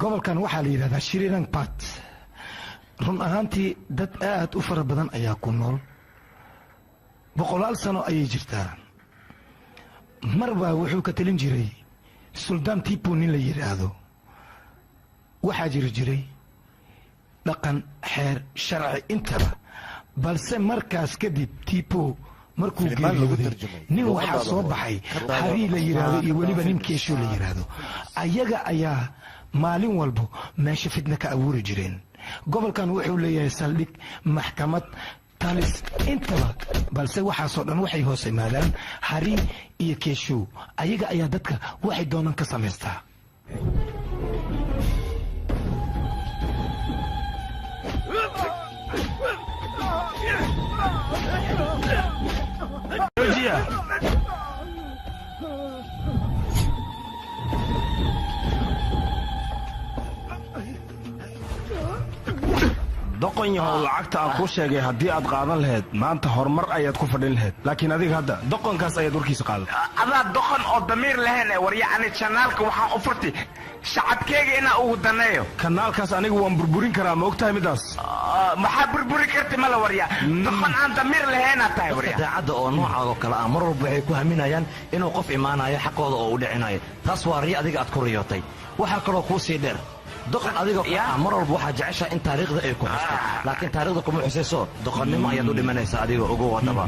Gobolkan waxaa la yidhahdaa Shrilang Pat. Run ahaantii dad aad u fara badan ayaa ku nool. Boqolaal sano ayay jirtaa. Mar baa wuxuu ka talin jiray Suldaan Tipo nin la yidhaahdo. Waxaa jiri jiray dhaqan, xeer, sharci intaba, balse markaas kadib Tipo markuu Filimaan lagu geeriyooday, tarjumay nin waxaa luqadaada soo hore. baxay Ka daawo Harii la yidhaahdo iyo weliba nin Keesho la yidhaahdo. Ayaga ayaa maalin walbo meesha fitna ka abuuri jireen. Gobolkan wuxuu leeyahay saldhig, maxkamad, talis intaba, balse waxaasoo dhan waxay hoos imaadaan Hari iyo Keeshow. Ayaga ayaa dadka waxay doonaan ka samaystaa. Joojiya! Doqon yahow, lacagta aan kuu sheegay haddii aad qaadan lahayd, maanta horumar ayaad ku fadhin lahayd, laakiin adiga hadda doqonkaas ayaad warkiisa qaadan. Adaa doqon oo damiir lahayn ee war. Yacni janaalka waxaan u furtay shacabkeyga inaa ugu daneeyo. Kanaalkaas aniga waan burburin karaa, ma ogtahay middaas? Maxaa burburi karti mala warya? Doqon aan damiir lahaynaa tahay warya. Daacadda oo noocaada oo kale ah mar walba waxay ku haminayaan inuu qof imaanayo xaqooda oo u dhicinayo. Taas waa riyo adiga aad ku riyootay. Waxaa kaloo kuu sii dheer, doqon adigoo kale ah mar walba waxaa jeceshaa in taariikhda ay ku xusto, laakiin taariikhda kuma xusayso. Doqonnimo ayaad u dhimanaysaa adigoo ugu wadaba.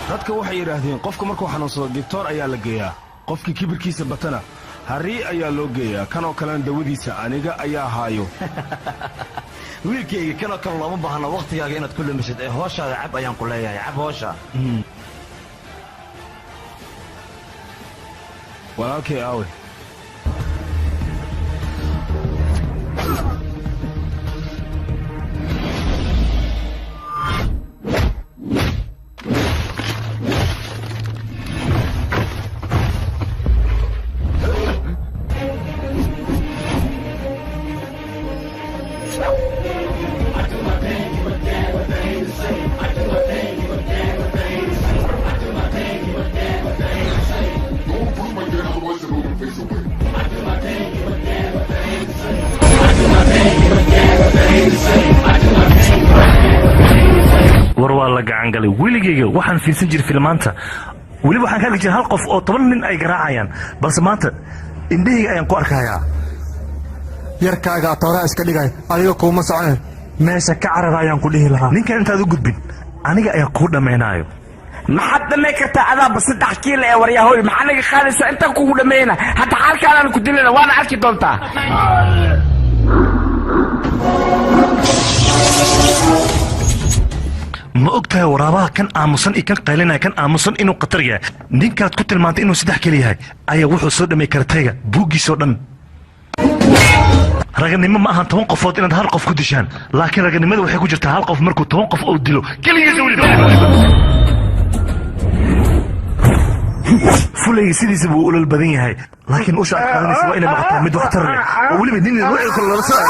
Dadka waxay yidhaahdeen qofka markuu xanuunsado digtoor ayaa la geeyaa, qofkii kibirkiisa batana Harii ayaa loo geeyaa. Kanoo kalena dawadiisa aniga ayaa haayo. Wiilkayga, kanoo kale looma baahno wakhtigaaga inaad ku lumisid ee hooshaada cab ayaan ku leeyahay. Cab hoosha. Walaalkay aawe? War waa la gacan galay. Weligayga waxaan fiirsan jiray filmaanta, weliba waxaan ka arki jiray hal qof oo 10 nin ay garaacayaan, balse maanta indhahayga ayaan ku arkayaa. Yarkaaga atooraha iska dhigay adiga kuuma socone. Meesha ka carara ayaan ku dhihi lahaa. Ninkan intaad u gudbin aniga ayaa kuu dhammaynaayo. Maxaad dhammayn kartaa? Adaaba 3 kiilo ee waryahoy, maxaa naga qaadaysaa? Intaan kugu dhammayna hadda xaalkaanaan ku dilayna, waana arki doontaa. Ma og tahay waraabaha kan aamusan iyo kan qaylinaya, kan aamusan inuu khatar yahay? Ninkaad ku tilmaantay inuu saddex keli yahay ayaa wuxuu soo dhamay karatayga buuggiisoo dhan. Raganimo ma ahan 10 qofood inaad hal qof ku dishaan, laakiin raganimada waxay ku jirtaa hal qof markuu 10 qof uu dilo keligiisa weliba. Fulayga sidiisa buu ulal badan yahay, laakiin usha aad qaadanaysa waa inay noqotaa mid waxtar leh oo weliba nin ruuxii kale lala socdo.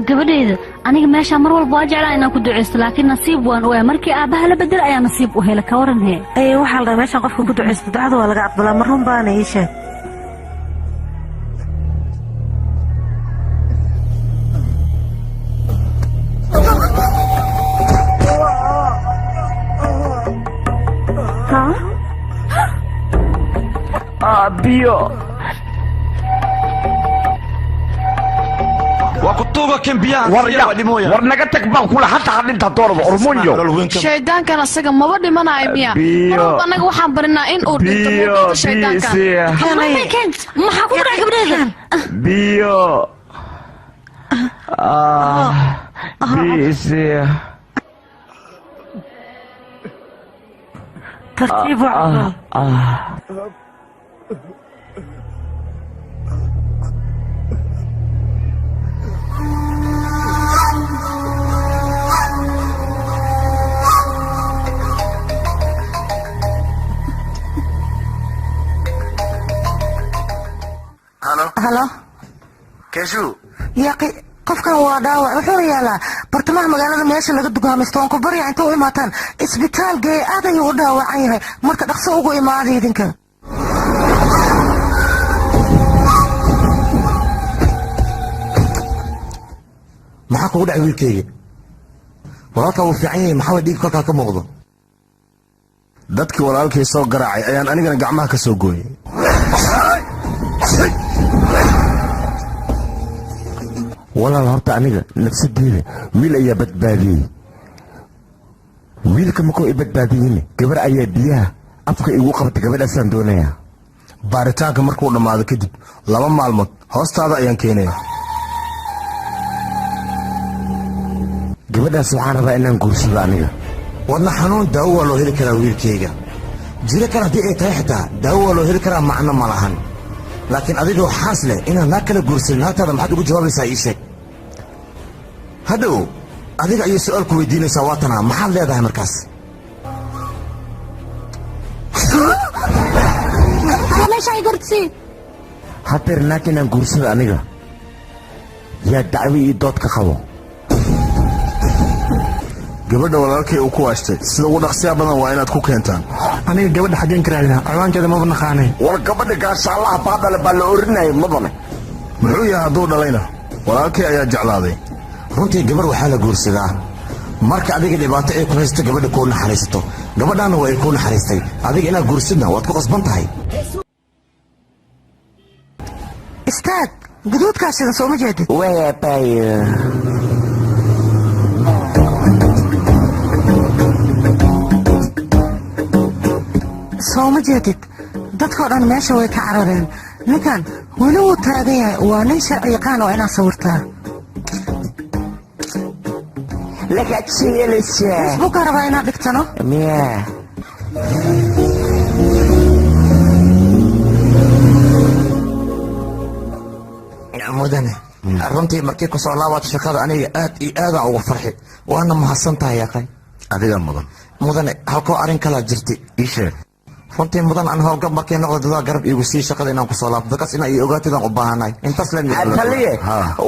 Gabadhayda, aniga meesha mar walba waa jeclaa inaan ku duceysto, laakiin nasiib waan u markii aabbaha la bedel ayaa nasiib u hela. Ka waran hee? Ay, waxaa la dhahaa meeshan qofka ku duceysto ducada waa laga aqbalaa. Ma run baana? Ii sheeg. Biyo. War naga tag baan kula hata hadhinta doorba ormunyo. Shaydaankan asaga maba dhimanayo miya? Biyo. Mar walba annaga waxaan barinaa in uu dhinto. Biyo. Muuqata shaydaankan. Biyo. Maxaa ku dhacay gabadhayda? Biyo, biyo. Tartiib waa. Halo. Keeshu. Yaaqi, qofkan waa dhaawac, wuxuuna yaalaa bartamaha magaalada meesha laga dugaamaysto. Waan ku barya inta u imaataan isbitaal geeye, aad ayuu u dhaawacan yahay. Marka dhaqso ugu imaada idinka. Maxaa kugu dhacay wiilkayga? Walaalkaa wuu fiican yahay. Maxaa dhiig kolkaa ka muuqdo? Dadkii walaalkay soo garaacay ayaan anigana gacmaha ka soo gooyey. Walaal, horta aniga nafsadeyda wiil ayaa badbaadiyey. Wiilka markuu i badbaadiyeyna gabar ayaa biyaha afka igu qabatay. Gabadhaasaan doonayaa. Baaritaanka markuu dhammaado kadib 2 maalmood hoostaada ayaan keenaya. Gabadhaas waxaan rabaa inaan guursado aniga. Wadna xanuun daawo waa loo heli karaa wiilkayga. Jiro kale haddii ay tahay xitaa daawo waa loo heli karaa, macno ma lahan. Laakiin adigoo xaas leh inaad naag kala guursanin, naagtaada maxaad ugu jawaabaysaa? Ii sheeg. Hadhow adiga ayay su'aal ku weydiinaysaa. Waa tanaa, maxaad leedahay markaas? Meesha ay gordsii. Hadeer naag inaan guursado aniga yaa dacwo iyo dood ka qabo? Gabadha walaalkay uu ku waashtay sida ugu dhaqsiya badan waa inaad ku keentaan. Aniga gabadha xaggeen ka raadinaa? Ciwaankeeda maba naqaanay. War gabadha gaashaalaha baadhale baa la orinaya mudane. Muxuu yahay hadduu dhalayna? Walaalkay ayaa jeclaaday. Runtii gabar waxaa la guursadaa marka adiga dhibaato ay ku haysto, gabadha kuu naxariisato. Gabadhaana waa ay kuu naxariistay, adiga inaad guursadna waad ku qasban tahay. Istaag, guduudkaa shidan, sooma jeedid? Weebayo. Sooma jeedid, dadkoo dhan meesha way ka carareen, ninkan weli wuu taagan yahay. Waa nin sharci yaqaan oo inaad sawirtaa. Facebookaa rabaa inaad dhigtano. Miya? Mudane, runtii markii kusoo laabato shaqada aniga aad iyo aadaan ugu farxi, waana mahadsan tahay yaqay. Adigaa mudan. Mudane, halkoo arrin kalaa jirtay. Ii sheeg. Runtii mudan, aan howlgab markay noqdo dadaa garab iigu sii shaqada inaan kusoo laabto, dadkaas inaa ii ogaatidaan u baahanahay intaas len. Taliye,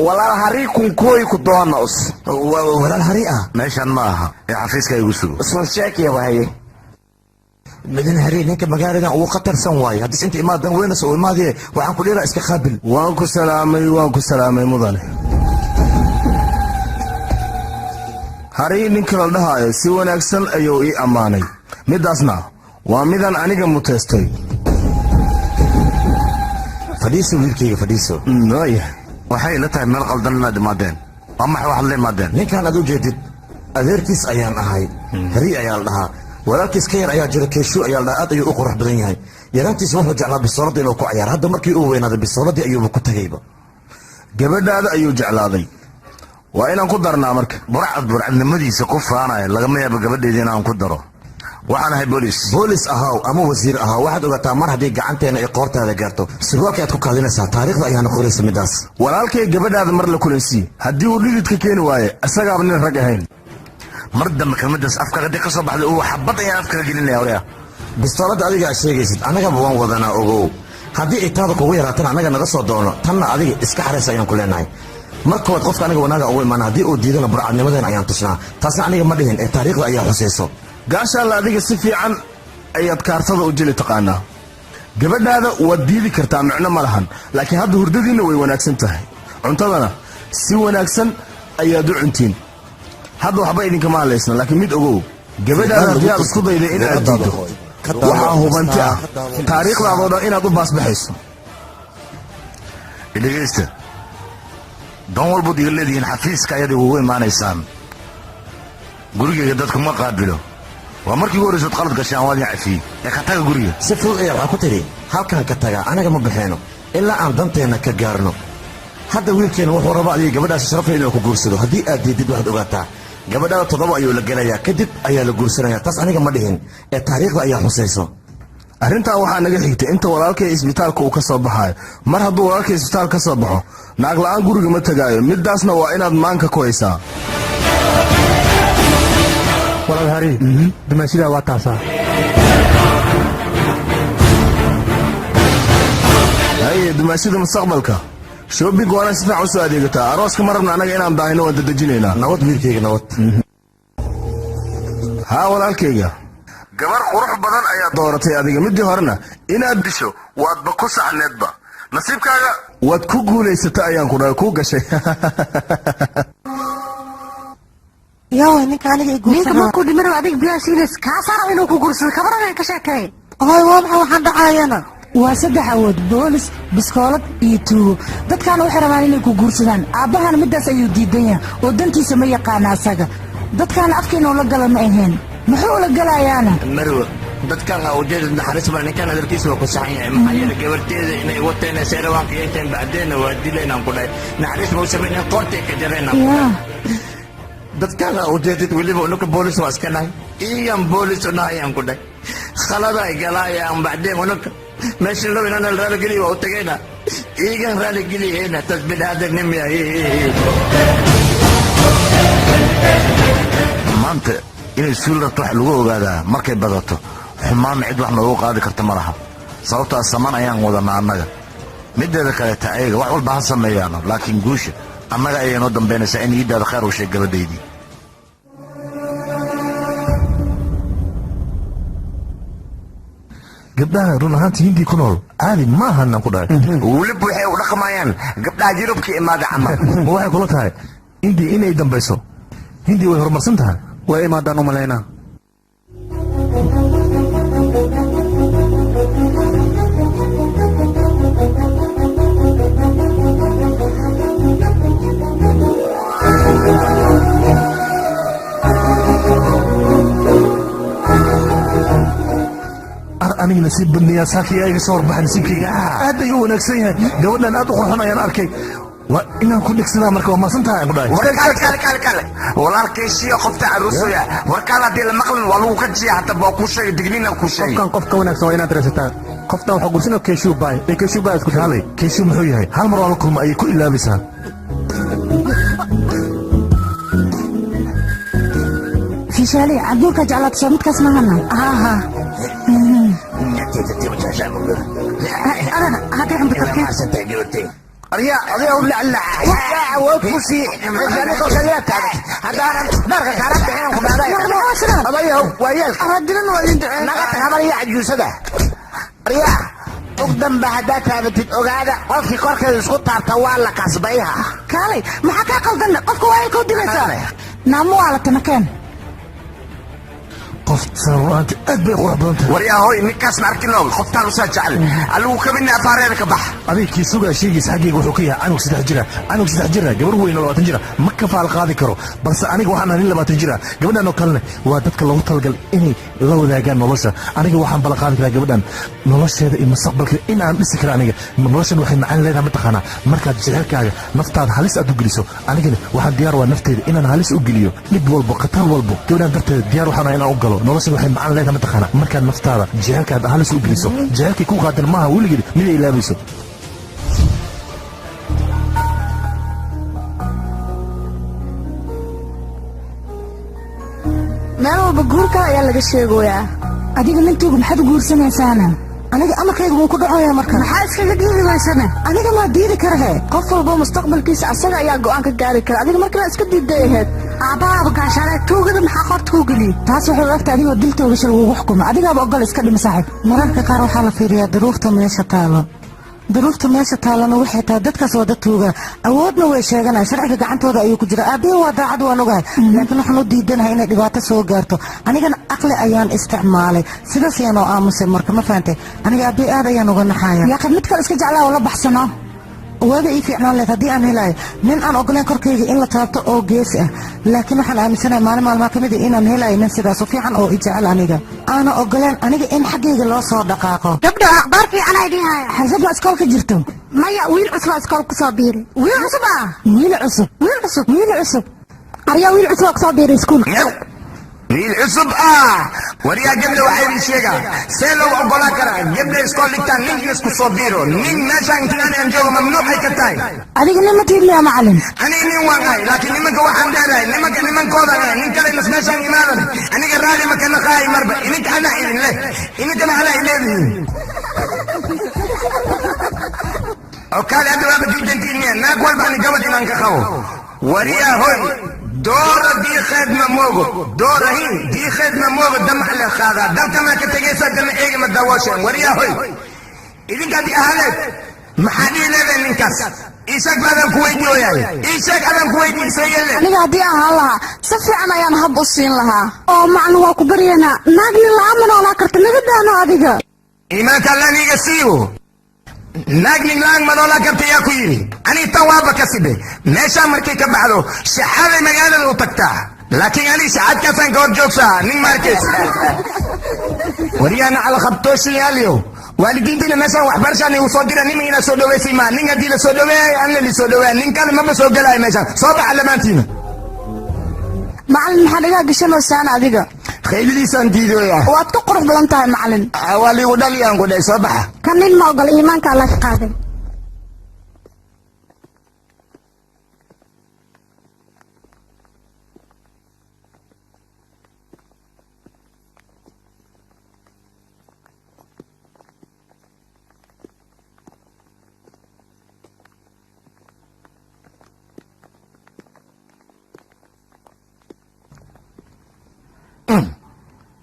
walaal harii kunkooy ku doona us. Walaal hari ah. Meeshan ma aha ee xafiiska igu sugo. Soo sheekaya wahaye. Mudane, hari ninka magaaladan ugu khatarsan waaye. Haddii inta imaadan weynas oo imaadee, waxaan ku dhiraa iska qaabil. Waan ku salaamay, waan ku salaamay mudane. Haray ninka la dhahaayo si wanaagsan ayuu ii ammaanay. Midaasna waa midaan aniga muteystay. Fadhiiso wiilkayga, fadhiiso. Waxay ila tahay meel qaldan inaad imaadeen. Waa maxay waxaad la imaadeen? Ninkan aad u jeedid adeerkiis ayaan ahay. Hari ayaa la dhahaa. Walaalkiis ka yar ayaa jira, Keeshu ayaa la dhahaa. Aad ayuu u qurux badan yahay. Yaraantiisa wuxuu jeclaa bisooladda inuu ku cayaaro. Hadda markii uu weynaaday bisooladii ayuuba ku tagayba. Gabadhaada ayuu jeclaaday, waa inaan ku darnaa marka. Burcad burcadnimadiisa ku faanaya lagama yaabo gabadheeda inaan ku daro. Waxaan ahay boolis. Boolis ahaw ama wasiir ahaw, waxaad ogaataa mar haddii gacanteena ay qoortaada gaarto, surwaalka aad ku kaadinaysaa taariikhda ayaana qoraysa midaas. Walaalkay gabadhaada mar la kulansii, haddii uu dhididka keeni waaye isagaaba nin rag ahayn. Mar dambe kelmadaas afkaaga haddii ka soo baxda, uu xabad ayaan afkaga gelinaya oreya. Bistooladda adiga aad sheegaysid annagaba waan wadanaa, ogow. Haddii ay taada kugu yaraatana annaga naga soo doono, tanna adiga iska xaraysa ayaan ku leenahay. Marka koowaad qofka aniga wanaaga ugu imaana, haddii uu diidana burcadnimadeena ayaan tusnaa. Taasna aniga ma dhihin ee taariikhda ayaa xusayso. Gaashaalla, adiga si fiican ayaad kaartada u jeli taqaanaa. Gabadhaada waad diidi kartaa, micno ma lahan, laakiin hadda hurdadiinna way wanaagsan tahay, cuntadana si wanaagsan ayaad u cuntiin. Hadda waxba idinkama hadlaysna, laakiin mid ogow: gabadhaada haddii aad isku dayda in aad diiddo, waxaa hubanti ah taariikhdaadoo dhan inaad u baasbaxayso. Dhegaysta, dan walbood iga leedihiin xafiiska ayaad igugu imaanaysaan. Gurigayga dadku ma qaabilo. Waa markii ugu horraysood qalad gashaan, waa idin cafiyey ee ka taga guriga. Si fudud ayaa waxaa ku tidhi halkan ka taga. Anaga ma baxeeno ilaa aan danteenna ka gaarno. Hadda wiilkeenna wuxuu rabaa adiga gabadhaasi sharafle inuu ku guursado. Haddii aad diidid, waxaad ogaataa gabadhaada 7 ayuu la gelayaa, kadib ayaa la guursanayaa. Taas aniga ma dhihin ee taariikhda ayaa xusayso. Arrintaa waxaa naga xigtay inta walaalkay isbitaalka uu ka soo baxaayo. Mar hadduu walaalkay isbitaal ka soo baxo, naag la'aan guriga ma tegaayo. Midaasna waa inaad maanka ku haysaa. Walaal Hari, dumaashidaa waa taasaa. Haye, dumaashida mustaqbalka, shopping waana si fiican u soo adeegataa. Arooska ma rabna annaga inaan daahino, waan dadejinaynaa. Nabad wiilkayga, nabad. Haa walaalkayga, gabar qurux badan ayaa dooratay adiga. Midii horena inaad disho waadba ku saxneedba. Nasiibkaaga waad ku guulaysata ayaan ku dhahay, kuu gashay. Yaa ninka aniga i Ninka guursana? Markuu dhimanayo adiga biyaha siinaysa, kaasaa raba inuu ku guursado. Kabaran ka sheekeey. Hoy, waa maxay waxaan dhacayana? Waa saddex awood: boolis, biskoolad iyo tuugo. Dadkaana waxay rabaan inay ku guursadaan. Aabbahana midaas ayuu diidan yahay oo dantiisa ma yaqaana asaga. Dadkaana afkeena ula gala ma ahayn, muxuu ula galayaana? Marwo, dadkan ha ujeedad naxariis baa. Ninkan hadalkiisa waa ku saxan yahay, maxaa yeelay gabarteeda inay wateen seerawaan kiyanteen bacdeenna waa dilaynaan ku dhahay. Naxariis ma u samaynen, qoortay ka jaraynaan ku dhahay. Dadkan ha ujeedid, weliba unuka boolis waa iska nahay, iyan boolis u nahay ayaan ku dhahay. Khaladay galaayaan, bacdeen unuka meesha low inaan raaligeliya waa u tagayna, iigan raaligeliyeena. Tas biniaadanimya. Maanta inay suul rabto wax lagu ogaadaa markay badato. Xumaanna cid wax noogu qaadi karta ma laha, sababtaa saman ayaan wadanaa annaga. Mideeda kaleeta, ayaga wax walba ha sameeyaano, laakiin guusha annaga ayay noo dambaynaysaa. In iidaada khayr u sheeg gabadhaydii. Gabdhaha run ahaantii Hindii ku nool caadi ma ahanan ku dhahay. Weliba waxay u dhaqmayaan gabdhaha Yurubka imaada camal. Ma waxay kula tahay Hindi inay dambayso? Hindi way horumarsan tahay. Way imaadaan u malaynaa. Ar aniga nasiib badnayaa, saakii iga soo horbaxay. Nasiibkayga aad ayuu u wanaagsan yahay. Gabadhan aad u qurxon ayaan arkay, waa inaan ku dhegsadaa. Marka waa maasan tahay aan ku dhahay. Warkaal, kale kale kale, walaalkaysiyo qofta caruusaya. Warkaal haddii la maqlin waa lagu kajiya. Hata waa kuu sheegay, digniina kuu sheegay. Qofkan qof ka wanaagsan waa inaad raysataa. Qoftan waxaa gursino Keeshuu Baay ee Keeshuu Baay isku. Kaalay, Keeshuu muxuu yahay? Hal mar waa la kulma ayay ku ilaabaysaa. Fishaali, cabduulka jeclaata soo midkaas mahana? Haa. Aryaa adiga u laclaca awood ku sii haddaanan dharka kaala bixin ku dhahday. Abayahow waayeelka naga tag, habarya cajuusada. Aryaa og danba haddaad taabatid, ogaada qofkii korkeeda isku taabta waa la kasbayha. Kaalay, maxaa kaa qaldan? Qofka waa kuu dilaysaa. Naamu waa la tanakeen. Qoftan runaanti aad bay qurux badan tahay. Waryaa hoy, ninkaas ma arkin og qoftaan usaa jecel aligu kamidna afaareeda ka bax. Adiga kii sugaa sheegaysa xaggayga wuxuu ka yahay canug 3 jira, canug 3 jira gabar weyn oo 20 jira ma kafaal qaadi karo. Balse aniga waxaan ahay nin 20 jira, gabadhan oo kalena waa dadka loogu talagalay inay la wadaagaan nolosha. Aniga waxaan ballan qaadi karaa gabadhan nolosheeda iyo mustaqbalkeeda in aan dhisi karo. Aniga noloshan waxay macaan leedahay mataqaanaa markaad jecelkaaga naftaada halis aad u geliso. Anigana waxaan diyaar waa nafteeda inaan halis u geliyo, dhib walbo, khatar walbo gabadhan darteeda diyaar waxaan ahay inaan u galo. Noloshan waxay macaan leedahay mataqaanaa markaad naftaada jecelkaada halis u geliso. Jecelkay ku qaadan maaha weligeed mid ay ilaabayso. Meel walba guurka ayaa laga sheegoyaa. Adiga nintoogu maxaad u guursanaysaana? Aniga amarkayga wuu ku dhacoyaa marka. Maxaa iskaga diidi waysana? Aniga maa diidi kara he. Qof walba mustaqbalkiisa asaga ayaa go'aan ka gaari kara. Adiga markale iska diiday ahayd. Aabbahaaba gaashaale tuugada maxaa qorta kuu geliyey? Taas waxay u egtahay adigoo diltooga shil lagugu xukumo. Adigaaba ogol iska dhimi saaxiib. Mararka qaar waxaa la fiiriyaa duruufta meesha taalo. Duruufta meesha taalana waxay tahay dadkaas waa dad tuuga, awoodna way sheeganaya, sharciga gacantooda ayuu ku jira. Aabbihi waa daacad, waan ogahay, laakiin waxaan u diidanahay inay dhibaato soo gaarto. Anigana aqli ayaan isticmaalay, sidaas ayaan oo aamusay. Marka ma fahantay, aniga aabbihi aad ayaan uga naxaya. Yaa qad mid kale iska jeclaa oo la baxsano. Waaba ii fiicnaan leed haddii aan helayo nin aan ogoleen korkayga in la taabto oo geesi ah, laakiin waxaan aaminsanahay maalin maalmaa ka mid ah inaan helayo nin sidaas u fiican oo i jecel, aniga aana ogoleen aniga in xaggayga loo soo dhaqaaqo. Gabdho, akhbaar fiican ay dhiin haya. Xalfad waa iskoolka jirto. Maya, wiil cusub aa iskool ku soo biiray. Wiil cusub ah? Wiil cusub. Wiil cusub. Wiil cusub. Aryaa, wiil cusub aa ku soo biiray iskuulka. Wiil cusub ah? Waryaa gabdha, waxaa idin sheegaa see loogu ogolaan karaa gabdha iskool dhigtaan nin in isku soo biiro? Nin meeshaan intaan aan joogo mamnuucay ka tahay. Adiga nin ma tiid miya macalin? Aniga nin waan ahay, laakiin nimanka waxaan dheerahay nimanka nimankoodan ahay. Nin kale inas meeshaan imaadan aniga raali ma kana qaayi marba. Idinka anaa idin leh, idinkana anaa ileedihiin oo kaale. Hadda waaba diidantiin miya naag walba ani gabadh inaan ka qabo? Wariyaa hoy, doora diiqeed ma moogo, doorahi diiqeed ma moogo, damac le qaadaa dalka maa ka tegaysaa, dama eegi ma dawooshen. Wariyaa hoy, idinka haddii ahaadeed maxaa dhihi leedahay ninkaas? Ii sheeg baadaan ku weydiiyoyaay, ii sheeg adaan ku weydiisayele. Aniga haddii aan ahaan lahaa si fiican ayaan hab u siin lahaa. Oo macalin, waa ku baryaynaa, naag nin la'aan ma noolaa karta, naga daano adiga. Iimaanka alla niiga siiyo, naag nin la'aan ma noolaan karta yaa ku yidhi? Aniga tan waaba ka sibe. Meeshaan markay ka baxdo shaxaday magaalada u tagtaa, laakiin aniga shaxadkaasaan ka hor joogsaa nin maarkays. Waryaana cala qabtooshiyaaliyow, waalidiintiina meeshaan waxbarashaan igu soo dira nima inaa soo dhaweysay maa. Nin haddii la soo dhaweeyay anna li soo dhaweeya, nin kale maba soo gelaayo meeshaan. Soo baxa lamaantiina. Macalin, maxaa dhagaa gashanaysaana adiga? Qayladiisaan diidooya. Waad ku qurux badan tahay macalin. Waa liigu dhaliyaan ku dhahay, soo baxa. Kan nin ma ogola, iimaanka alla ka qaaday.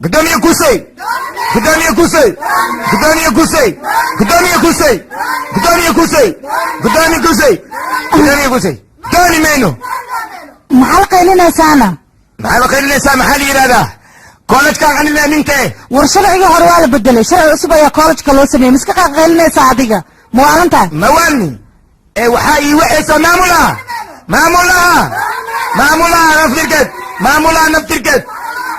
Gudoomiye Kusey, gudoomiye Kusey, gudoomiye Kusey, gudoomiye Kusey, gudoomiye Kusey, gudoomiye Kusey, gudoomiye Kusey, dooni mayno. Maxaa la qaylinaysaana? Maxaa la qaylinaysaa? Maxaa la yidhahdaa koolajkaan anila ninke? War sharciga hore waa la bedelay, sharci cusub ayaa koolajka loo sameeyey. Miska qaylinaysaa adiga? Ma waalantahay? Mawani ee waxaa ii waxaysaa maamulaha, maamulaha, maamulaha naftirkeed, maamulaha naftirkeed,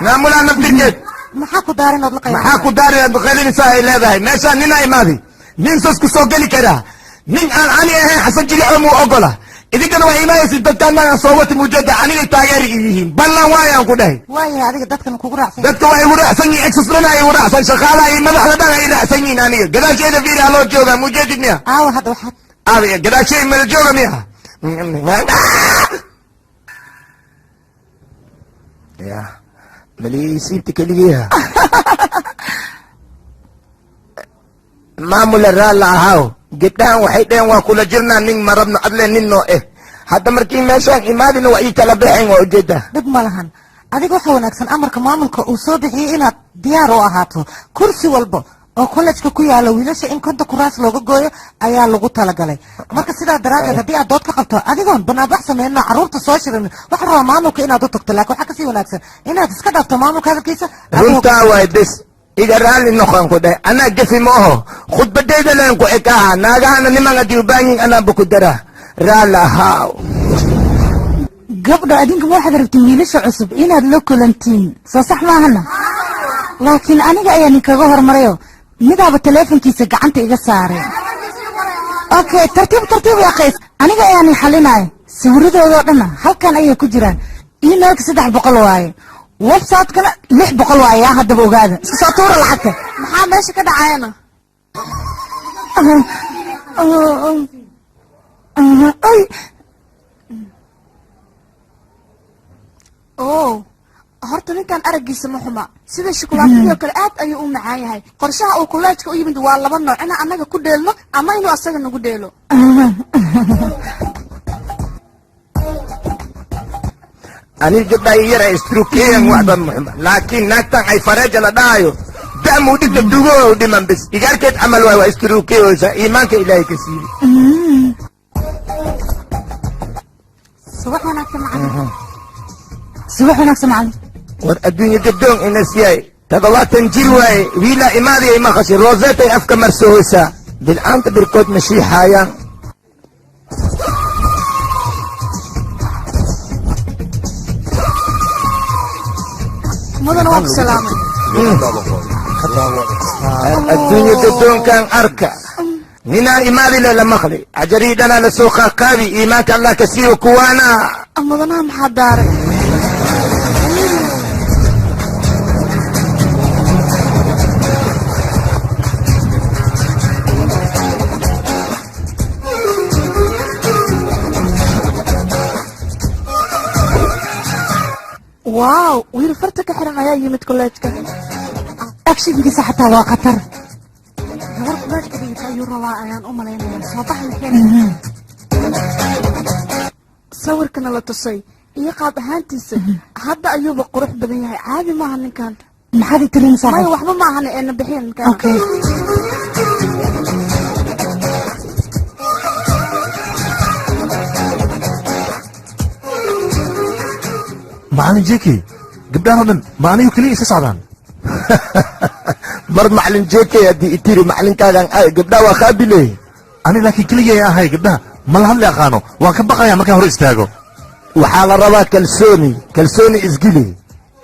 maamulaha naftirkeed. Maxaa ku daarin ood la qaylinaysaa? Maxaa ku daarin ood qaylinaysaa ay leedahay? Meeshaan ninaa imaaday, nin sas ku soo geli karaa nin aan ani ahayn Xasan Jilico muu ogola. Idinkana waa imaanaysid dadkaan aan soo wati mujada aniga taageeri yihiin ballan waayaan ku dhahay. Waayahay, adiga dadkan kugu raacsan. Dadka waa igu raacsan yihiin, exus dhan ay igu raacsan, shaqaalaha iyo madaxda dhan ay raacsan yihiin. Aniga gadaasheeda fiiri, haloo joogaa mujadid miya? Aawa hadda waxaad aabiga gadaasheeda mala jooga miya? Ya maliisiibta keligiiha maamula raalla ahaaw. Gabdhahan waxay dheheen waa kula jirnaa, nin ma rabno adle nin noo eh. Hadda markii meeshaan imaadina waa ii kala baxeen, waa ujeedaa. Dhib ma lahan. Adiga waxa wanaagsan amarka maamulka uu soo bixiyey inaad diyaar u ahaato kursi walba Oo kollejka ku yaala wiilasha in 50 kuraas looga gooyo ayaa lagu talagalay. Marka sidaa daraaddeed, haddii aad dood ka qabto adigoon banaanbax sameyno, carruurta soo shirin, waxaa rabaa maamulka inaad u tagto, laakiin waxaa kasii wanaagsan inaad iska dhaafto maamulka hadalkiisa Runtaa waay. Bes iga raalli noqon ku dheh, anaa gefi ma oho, khudbadayda leen ku ekaha. Naagahana niman haddii u baahan yihin anaaba ku dara, raalli ahaaw. Gabdho, adinka ma waxaad rabtiin wiilasha cusub inaad la kulantiin? Soo sax maahana? Laakiin aniga ayaa ninkaga hormarayo, midaaba taleefonkiisa gacanta iga saaray. Okay, tartiib tartiib yaa qays, aniga ayaa nin xalinaya. Sawiradoodoo dhanna halkan ayay ku jiraan. Emailka 300 waaye, website-kana 600 waaye. Yaa haddaba ogaada, iska soo tuura lacagta. Maxaa meesha ka dhacayana? Ay. Oo horta ninkan araggiisa ma xuma, sida shukulaatadii oo kale aad ayuu u macaan yahay. Qorshaha uu kolleejka u yimid waa laba nooc: inaan annaga ku dheelno ama inuu asaga nagu dheelo. Ani gabdhaha yara istrukeyan waxba muxuma, laakiin naagtan ay fareeja la dhahayo da'muu dhigta dugo dhiman. Bes igaarkeed camal waay, waa istrukeyoysa. Iimaanka Ilaahay ka siiyey. Subax wanaagsan, macallin. Subax wanaagsan, macallin. War adduunye gabdoon inas yahay, 70 jir waaye. Wiilaa imaadiyay maqashay, rosetay afka marsohoysaa, bilcaanta birkood ma shiixaayaan. Mudan, waa ku salaamay. Adduunye gadoonkan arka, ninaa imaadi le la maqli, cajariidhanaa la soo qaaqaabi. Iimaanka Allah ka siiyo kuwaana. Mudanaha maxaa daaray? Waaw, wiil farta ka xiran ayaa yimid kolleejka. Akshinkiisa xataa waa khatar. Gabar kuleejka dhigata ayuu rabaa ayaan u malaynayaa. Soo bax la. Sawirkana la tusay iyo qaab ahaantiisa hadda ayuuba qurux badan yahay. Caadi maaha ninkan. Maxaad i tirin? Maya. Saaxiib. Waxba ma ahan ee na bixin ninkan. Okay. Macallin Jeki, gabdhahan oo dhan ma anigu keliya isa socdaan? Mar macalin Jeke haddii itiri macalinkaagan ay gabdhaha waa qaabile. Ani laakiin keligay ahay, gabdhaha ma la hadli aqaano, waan ka baqayaa markaan hor istaago. Waxaa la rabaa kalsooni, kalsooni isgili.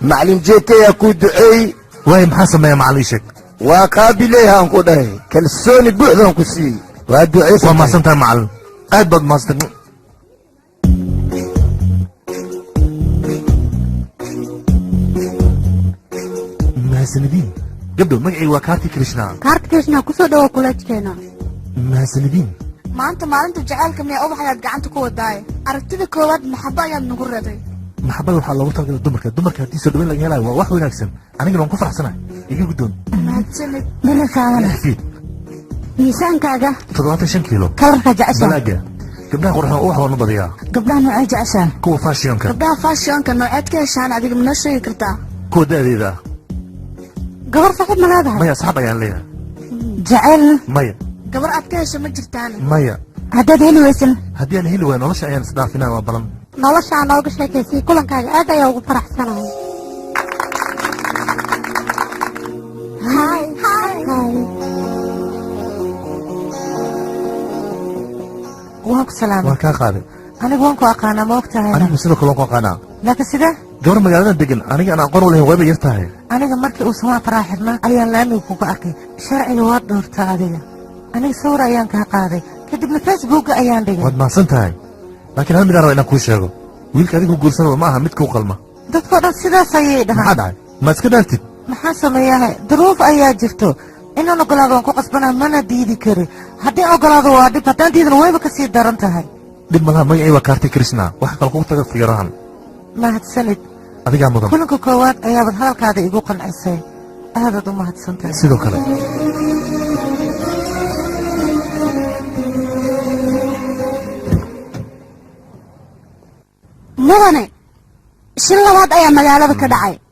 Macalin Jeke yaa kuu duceey. Waay, maxaa sameeya macallin? Ii sheeg. Waa qaabileehaan ku dhahay, kalsooni buuxdaan ku siiyey, waa duceysan. Waa mahadsan tahay macallin, aad baad mahadsan. Mahadsanidin gabdho, magacaygu waa Kaarti Krishna. Kaarta Krishna, kusoo dhawo kuleejkeena. Mahadsanidin. Maanta maalinta jacaylka miyaa? Ubax ayaad gacanta ku wadaaye. Aragtida koowaad maxabo ayaad nagu reday. Maxabada waxaa loogu talagalay dumarka. Dumarka haddii soo dhaweyn laga helayo waa wax wanaagsan, anigana waan ku faraxsanahay. Iga guddoon. Mahadsanid. Dhererkaagana? Feet. Miisaankaaga? 75 kiilo. Kalarkaa jeceshaa? Balaaga. Gabdhaha qurxoon ubax waan u badiyaa. Gabdhaha noocee jeceshaa? Kuwa fashionka. Gabdhaha fashionka nooceed ka heshaan adiga, ma noo sheegi kartaa? Kuwa da'deeda ah. Gabar saaxiib ma leedahay? Maya, asxaab ayaan leeyahay. Jaceylna? Maya. Gabar aad ka hesho ma jirtaane? Maya. Haddaad heli weysan? Haddii aan heli waayo, nolosha ayaan isdhaafinaa, waa balan. Nolosha nooga sheekaysay, kulankaaga aad ayaa ugu faraxsanahay. Hi. Hi. Waan ku salaamay. Waan kaa qaaday. Anigu waan ku aqaanaa, ma og tahay? Anigu sidoo kale waan ku aqaanaa. Laakiin sidee? Gabar magaalada degan aniga aan aqoon u lahayn wayba yar tahay. Aniga markii uu samaa faraa xidhnaa ayaan laamiga kuga arkay. Sharciga waad dhowrtaa adiga. Aniga sawir ayaan kaa qaaday, kadibna Facebooka ayaan dhigay. Waad mahadsan tahay, laakiin hal midaan raba inaan kuu sheego: wiilka adigu guursanaba ma aha mid kuu qalma. Dadkoo dhan sidaas ayay Maxaa dhahaan. dhacay? Ma iska dhaaftid? Maxaa sameeyahay? Duruuf ayaa jirto. Inaan ogolaado waan ku qasbanaa, mana diidi kari. Haddii aan ogolaado waa dhib, haddaan diidana wayba ka sii daran tahay. Dhib malaha. Magacii waa Kaarti Krishna, waxa kale kugu taga fiirahan. Mahadsanid. Adigaa mudan. Kulanka koowaad ayaabad hadalkaada igu qancisay. Aadaad u mahadsan tahay. Sidoo kale. Mudane, shil labaad ayaa magaalada ka dhacay.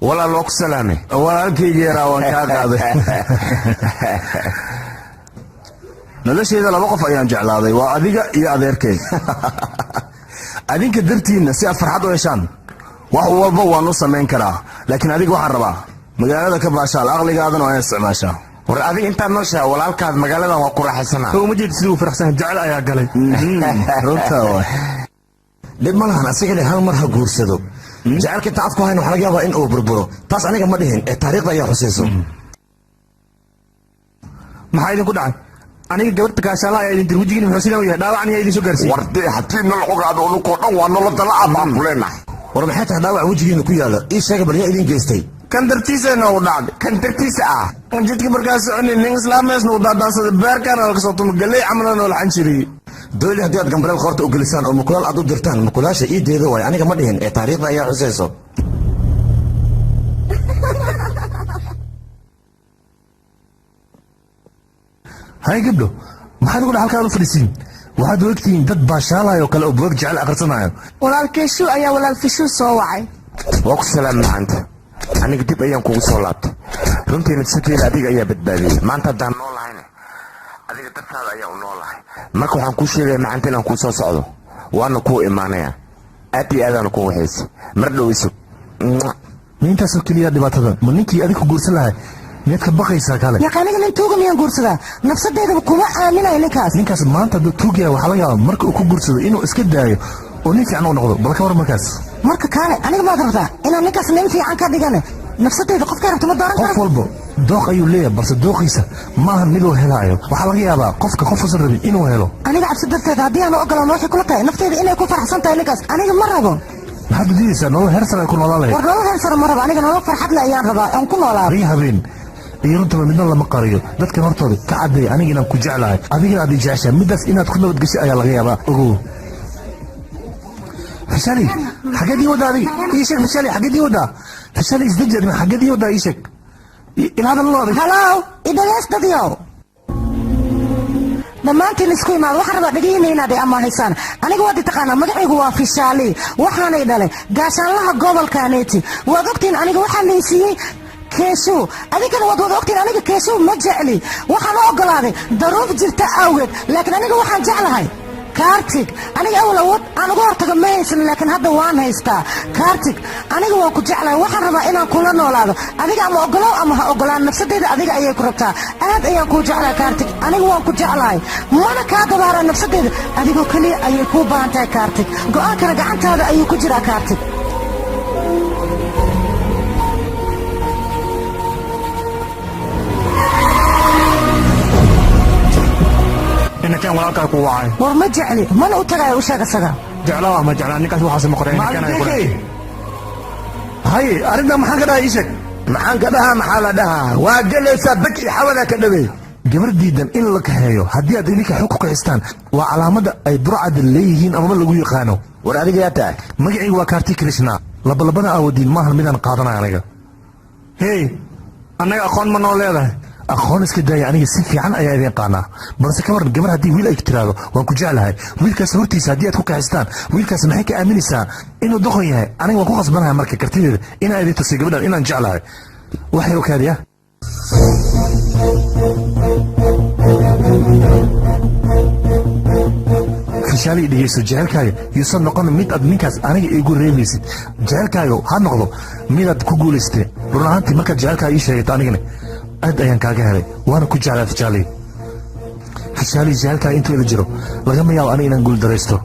Walaal, waa ku salaamay. Walaalkayga yaraa, waan kaa qaaday. Noloshayda laba qof ayaan jeclaaday, waa adiga iyo adeerkay. Adinka dartiinna si aad farxad u heshaan wax walba waan u samayn karaa, laakiin adiga waxaan rabaa magaalada ka baashaal, aqligaadana waa inaad isticmaashaa. War adiga intaad nooshaha walaalkaad magaaladan waa ku raaxaysanaa. Uma jeed siduu faraxsan, jecel ayaa galay. Runta waay. Dhib ma lahan, asigana hal mar ha guursado. Jacaylka inta afku hayn waxaa laga yaabaa in uu burburo. Taas aniga ma dhihin ee taariikhda ayaa xusayso. Maxaa idinku dhacay? Aniga gabarta gaashaalaha ayaa idin dir. Wejigiina muxuu sidan u yahay? Dhaawacan ayaa idin soo gaarsiiyey. Wardee, haddii nala ogaado unukoo dhan waa nolol dalaca baan ku leenahay. War maxay tahay dhaawac wejigiina ku yaala? Ii sheega bal, yaa idin geystay? Kan dartiisa noogu dhacday. Kan dartiisa ah. Jidka markaa soconay nin islaameesna u daadaansaday, beerkaana laga soo tumo, galley camalna noo laxan jiray. Dooli haddii aad gambaleel qoorta u gelisaan oo mukulaal aad u dirtaan, mukulaasha ii deeda waay. Aniga ma dhihin ee taariikhda ayaa xusayso. Hay gabdho, maxaad ugu dha halkaan u fadhisiin? Waxaad ogtihiin dad baashaalayo kale oo buug jecel akhrisanayo. Walaalkeeshuu ayaa walaal Fishuu soo wacay. Waa ku salaam macanta. Aniga dib ayaan kugu soo laabtay. Runtii nafsadeeda adiga ayaa badbaadiyey. Maanta haddaan noolahayna adiga dartaada ayaa u noolahay. Marka waxaan kuu sheegaya macanta inaan kuu soo socdo, waana kuu imaanaya. Aad iyo aadaana kuu waxaysay. Mar dhow isug. Ma intaasoo keliya dhibaatada? Ma ninkii adiga ku guursan lahay miyaad ka baqaysaa kale? Yaaq, aniga nin tuuga miyaan guursadaa? Nafsadeydaba kuma aaminayo ninkaas. Ninkaas maanta hadduu tuug yahay, waxaa laga yaabaa marka uu ku guursado inuu iska daayo oo nin fiican u noqdo. Bal ka war markaas. Marka kaale, aniga maad rabtaa inaan ninkaas nin fiican ka dhigane? Nafsadeyda qofkaa rabta ma dooran Qof karo. walba dooq ayuu leeyahay, balse dooqiisa maahan miduu helaayo. Waxaa laga yaabaa qofka qofusan rabin inuu helo. Aniga cabsi darteed haddii aan u ogolaan, waxay kula tahay nafteyda inay ku faraxsan tahay ninkaas. Aniga ma rabo. Maxaad u diidaysaa nolol heer sare ay ku noolaan lahayd? War nolol heer sare ma rabo aniga, nolol farxad leh ayaan rabaa oon ku noolaado. Riya habeen iyo runtaba midna lama qariyo. Dadkan hortooda ka caddeey aniga inaan ku jeclahay, adigana aad i jeceshahay. Middaas inaad ku nabadgeshay ayaa laga yaabaa, ogow. Fishali, xageed ii wadaa adiga? Ii sheeg Fishali, xageed ii wadaa? Fishali, isdeji adima. Xageed ii wadaa? Ii sheeg. Ilaa hadal loo adag. Halow, idhageys dadyow, dhammaantiin isku imaad. Waxaan rabaa dhegihiina inaad i amaahaysaan. Aniga waad i taqaanaa, magacaygu waa Fishaali, waxaanay dhalay gaashaanlaha gobolka Aneeti. Waad ogtihiin aniga waxaa la siiyey Keeshow. Adinkana waad wada ogtihiin aniga Keeshow ma jecli. Waxaan u ogolaaday daruuf jirta awgeed, laakiin aniga waxaan jeclahay Kartig. Aniga awal awood aan uga hortago ma haysan, laakiin hadda waan haystaa. Kartig, aniga waan ku jeclahay, waxaan rabaa inaan kula noolaado. Adiga ama ogolow ama ha ogolaan, nafsadeyda adiga ayay ku rabtaa. Aad ayaan kuu jeclahay Kartig, aniga waan ku jeclahay, mana kaa dabaara. Nafsadeyda adigoo keliya ayay kuu baahan tahay Kartig. Go'aankana gacantaada ayuu ku jiraa Kartig. Inakaan walaalkaa ku wacay. War ma jecli, mana u tagayo, u sheeg isaga. Jeclaa ma jeclaa, ninkaas waxaas ma qoray. Inakaan ay ku Haye, arrintan maxaan ka dhahay? Ii sheeg. Maxaan ka dhahaa? Maxaa la dhahaa? Waa gelaysaa beg iyo xawada ka dhawey. Gabar diidan in la kaxeeyo haddii aad idinka xog ku kaxistaan waa calaamadda ay burcada leeyihiin amaba lagu yaqaano. War adiga yaa tahay? Magacaygu waa Kaarti Krishna. Labalabada aawadiin maahan midaan qaadanaya aniga. Hey, annaga aqoon ma noo leedahay? Aqoon iska daaya, aniga si fiican ayaa idin qaanaa. Balse ka waran gabar haddii wiil ay tiraahdo waan ku jeclahay, wiilkaas hortiisa haddii aad ku kaxistaan, wiilkaas maxay ka aaminaysaa? Inuu doqon yahay. Aniga waan ku khasbanahay marka kartideeda inaan idin tusiyo gabadhan inaan jeclahay. Waxay okaadiya. Fishaali, dhegeyso, jecelkaaga yuusan noqon mid aad ninkaas aniga igu reebaysid. Jecelkaaga ha noqdo midaad ku guulaysatay. Run ahaantii markaad jecelkaaga ii sheegato, anigana aad ayaan kaaga helay, waana ku jeclaa Fishaali. Fishaali, jecelkaaga intuu ila jiro lagama yaabo aniga inaan guul daraysto.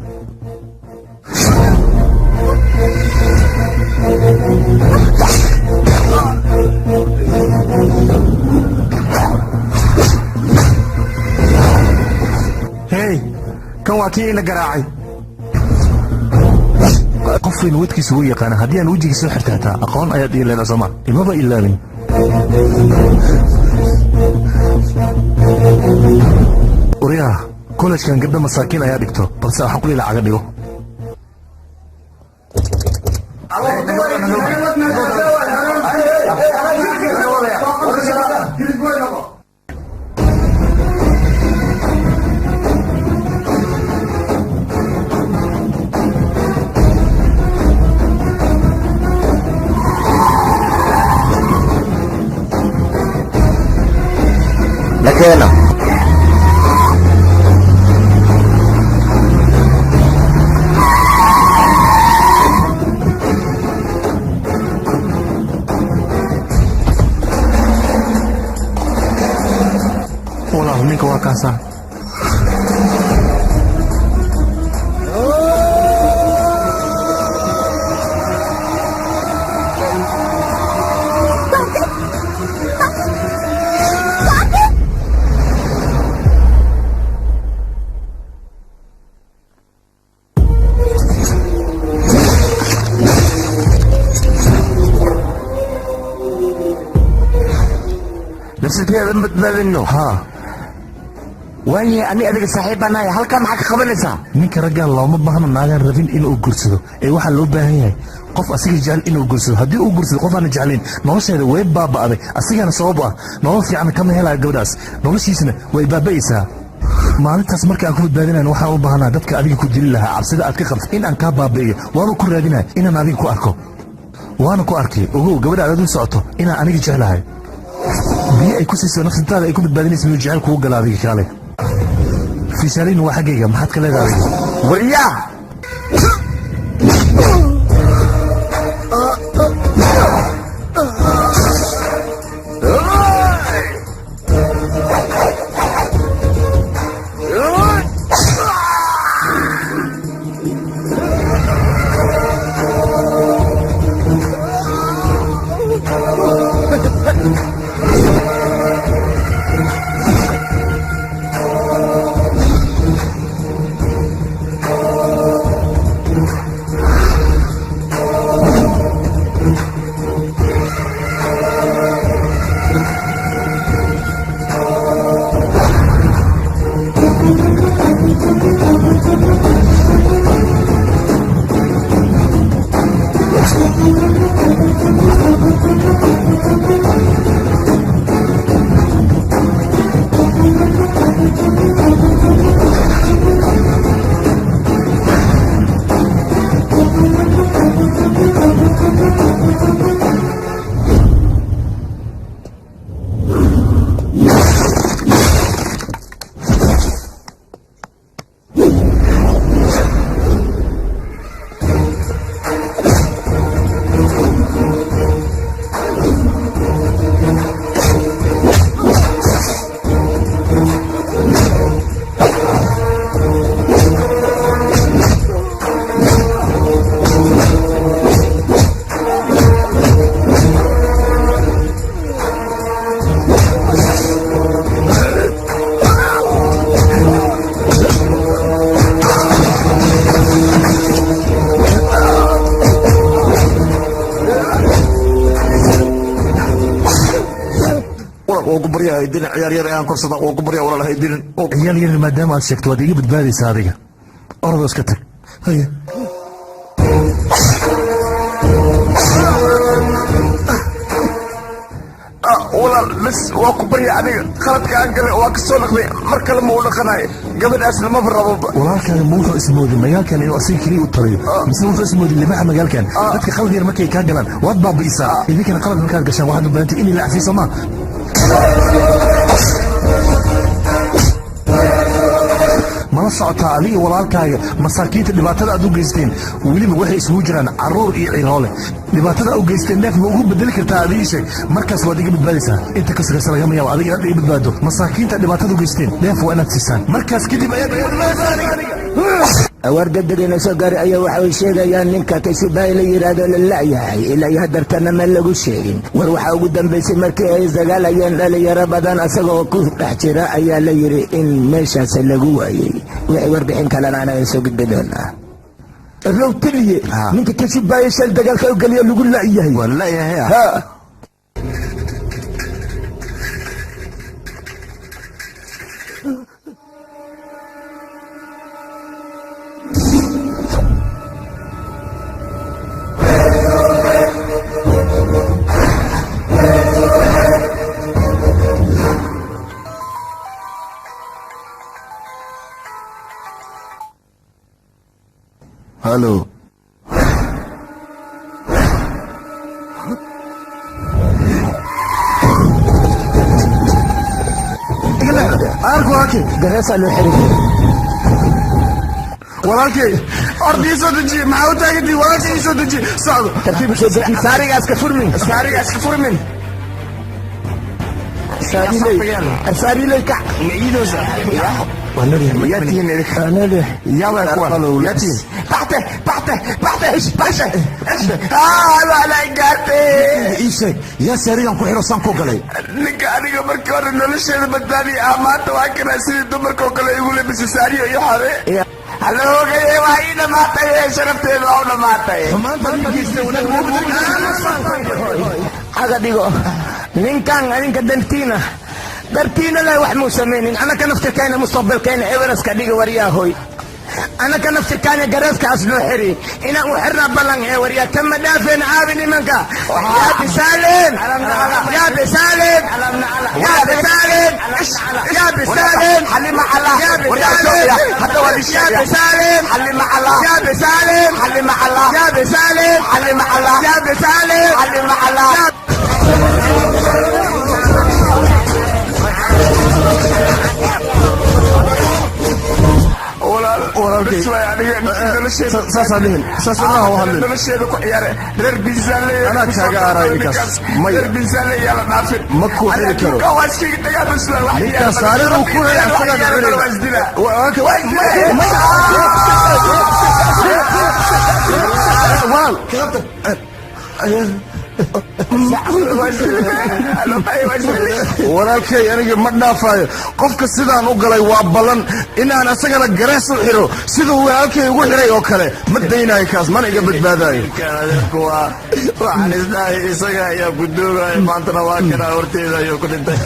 Hey, kan waa kii ina garaacay. Qof weyn wadkiisa wuu yaqaana. Haddii aan wejiga soo xirta hataa aqoon ayaad ii leedahay, sooma imaba ilaabin. Waryaha, kolejkan gabdho masaakiin ayaa dhigto, balse waxaan ku leeyahay caga dhigo. Nakeena. Walaal, ninka waa kaasaa. Nafsadkeeda badbaadino. Haa. Waaye ani adiga saaxiib baan nahay, halkaa maxaa ka qabanaysaa? Ninka raggaa looma baahno naagaan rabin inuu guursado, ee waxaa loo baahan yahay qof asiga jecel inuu guursado. Haddii uu guursado qof aan jeclayn, nolosheeda way baaba'day, asigana sabab ah nolol fiican kama helayo gabadhaas, noloshiisna way baaba'aysaa. Maalintaas marka aan ku badbaadinayn, waxaan u baahnaa dadka adiga ku dili lahaa cabsida aad ka qabto in aan kaa baabi'iyo. Waaba ku raadinaya inaan adiga ku arko, waana ku arkay. Ogow, gabadha aad u socoto inaan aniga jeclahay. Biyo ay ku siiso nafsadaada ay ku badbaadinaysa miyuu jecel kugu gala? Adiga kaale fiishaaliin waa xaggayga, maxaad ka leedahay adiga? Waryaa. Ciyaal yar maadaama aad sheegto, waad iga badbaadaysaa. Adiga orodoo iska tag. Haye. Walaal, bas waa ku barya, aniga khaladka aan galay waa ka soo dhaqday, mar kale ma u dhaqanayo, gabadhaasna maba raboba. Walaalkaaga ma wuxuu ismoodin magaalkan inuu asiga keliya u taliyo, mise wuxuu ismoodin libaxa magaalkan? Dadka qalad yar markay kaa galaan waad baabi'isaa. Idinkana qalad markaad gashaan waxaad u baahantay in la cafiyo, soo maa? Mala socotaa adiga walaalkaaga masaakiinta dhibaatada aad u geysteen? Weliba waxay isugu jiraan caruur iyo ciroole. Dhibaatada aad u geysteen neef ma ugu bedeli kartaa? Adiga sheeg, markaas waad iga badbaadaysaa. Inta ka sugaysa lagama yaabo adiga inaad iga badbaado. Masaakiinta dhibaatada u geysteen neef waa inaad siisaan, markaas kadib ayaad iga badbaadaysaa aniga. Awaar degdegayna soo gaaray ayaa waxa ay sheegayaan ninka Kaysubaay la yidhaahdo la la'yahay, ilaa iyo hadartana ma lagu sheegin. War waxaa ugu dambaysay markii ay isdagaalayeen dhalinyaro badan asagoo ku dhex jira ayaa la yidhi in meeshaas lagu waayey. Wixii warbixin kalena anaga soo gudbi doonaa. Row taliye, ninka Kaysubaay shal dagaalka u geliya lagu la'yahay. Waa la'yahay. Ha. Halo. Walaalkay. Gareesaa loo xiray. Walaalkay, orda, ii soo dejiye. Maxaa u taagantihi? Walaalkay, ii soo dejiye. Socdo. Tartiib u soo deji, saarigaas ka furmin. Saarigaas ka furmin. Saariley, kac. Yatiin idinka. Yaabaa kuwan yatiin. Baxte, baxte, baxte, baxte. Aa, waa gaartay. Ii sheeg, yaa saarigan ku xiro saan ku galay? Ninka aniga markii hore nolosheeda badbaadiya ah, maanta waa kana sidii dumarka oo kale igu labisay saariyo iyo xore. Hala ogaye, waa ii dhamaatay, sharafteedu waa u dhamaatay. Caga dhigo ninkan. Adinka dantiina dartiina leh wax muu samaynin. Anaka naftirkayna mustaqbalkayna evereska dhiga. Waryaahoy, anaka naftirkaana gareeskaas noo xiri inaan u xirnaa ballan ee. Waryaa, kama dhaafeen aabi nimanka. Yaa bisaaleen, yaa bisaaleen, yaa bisaaleen, yaa bisaaleen, yaa bisaaleen, yaa bisaaleen, yaa bisaaleen, yaa bisaaleen, yaa bisaaleen. Nolosheeda ku ciyaare reer Binsaale. Anaa kaaga aarayo ninkaas. Maya. Reer Binsaale yaa la dhaafin. Ma ku xiri karo. Ninkaas saaridu ku xiri, asagaa dhicinayn. Walaal. Walaalkay, aniga ma dhaafayo qofka sidaan u galay. Waa ballan inaan asagana garees u xiro siduu walaalkay ugu xiray oo kale. Ma daynayo kaas, mana iga badbaadayo. Adeerku waa waxaan isdhahay isaga ayaa ku doogaya, maantana waa kanaa horteeda ayuu ku dhintay.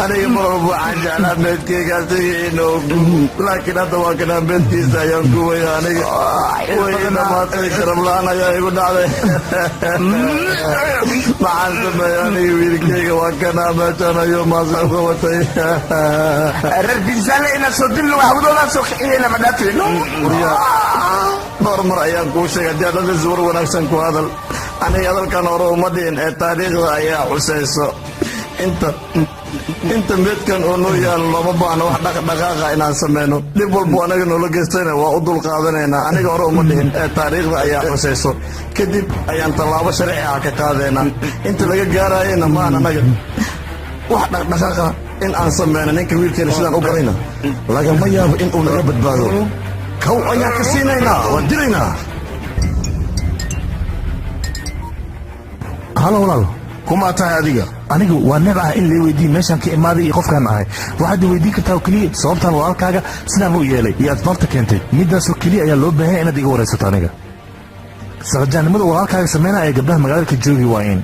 Aniga mar walba waxaan jeclaa meedkeyga asaga inuu gubo, laakiin hadda waa kanaa meedkiisa ayaan gubaya. Aniga way ii dhamaatay, sharaf la-aan ayaa igu dhacday. Maxaan sameeya aniga? Wiilkeyga waa kanaa, meeshaan ayuu maasa uga watay. Reer Binsaale inaad soo dilno, hawdoodaan soo kiciyeyna, ma dhaafeyno. Dhowr mar ayaan kuu sheegay, haddii aad hadda war wanaagsan ku hadal. Aniga hadalkan hore uma dhihin ee taariikhda ayaa xusayso. Inta meedkan oo noo yaalo looma baahno wax dhaqdhaqaaqa inaan sameyno. Dhib walbo anaga noola geystayna waa u dul qaadanaynaa. Aniga hore uma dhihin ee taariikhda ayaa xusayso. Kadib ayaan tallaabo sharci ah ka qaadaynaa. Inta laga gaarayana maan anaga wax dhaqdhaqaaqa in aan sameyno. Ninka wiilkeena sidaan u galayna lagama yaabo in uu naga badbaado. Kow ayaan ka siinaynaa, waan dilaynaa. Halo, walaal. Kumaa tahay adiga? Anigu waa neeb ah in lay weydiin meeshaan ka imaaday iyo qofkaan ahay. Waxaad i weydiin kartaa oo keliya sababtaan walaalkaaga sidaan u yeelay iyo asbaabta keentay. Midaasoo keliya ayaa loo baahan yahay inaad iga waraysato. Aniga saqajaannimada walaalkaaga sameynaya ee gabdhaha magaalada ka joogi waayeen.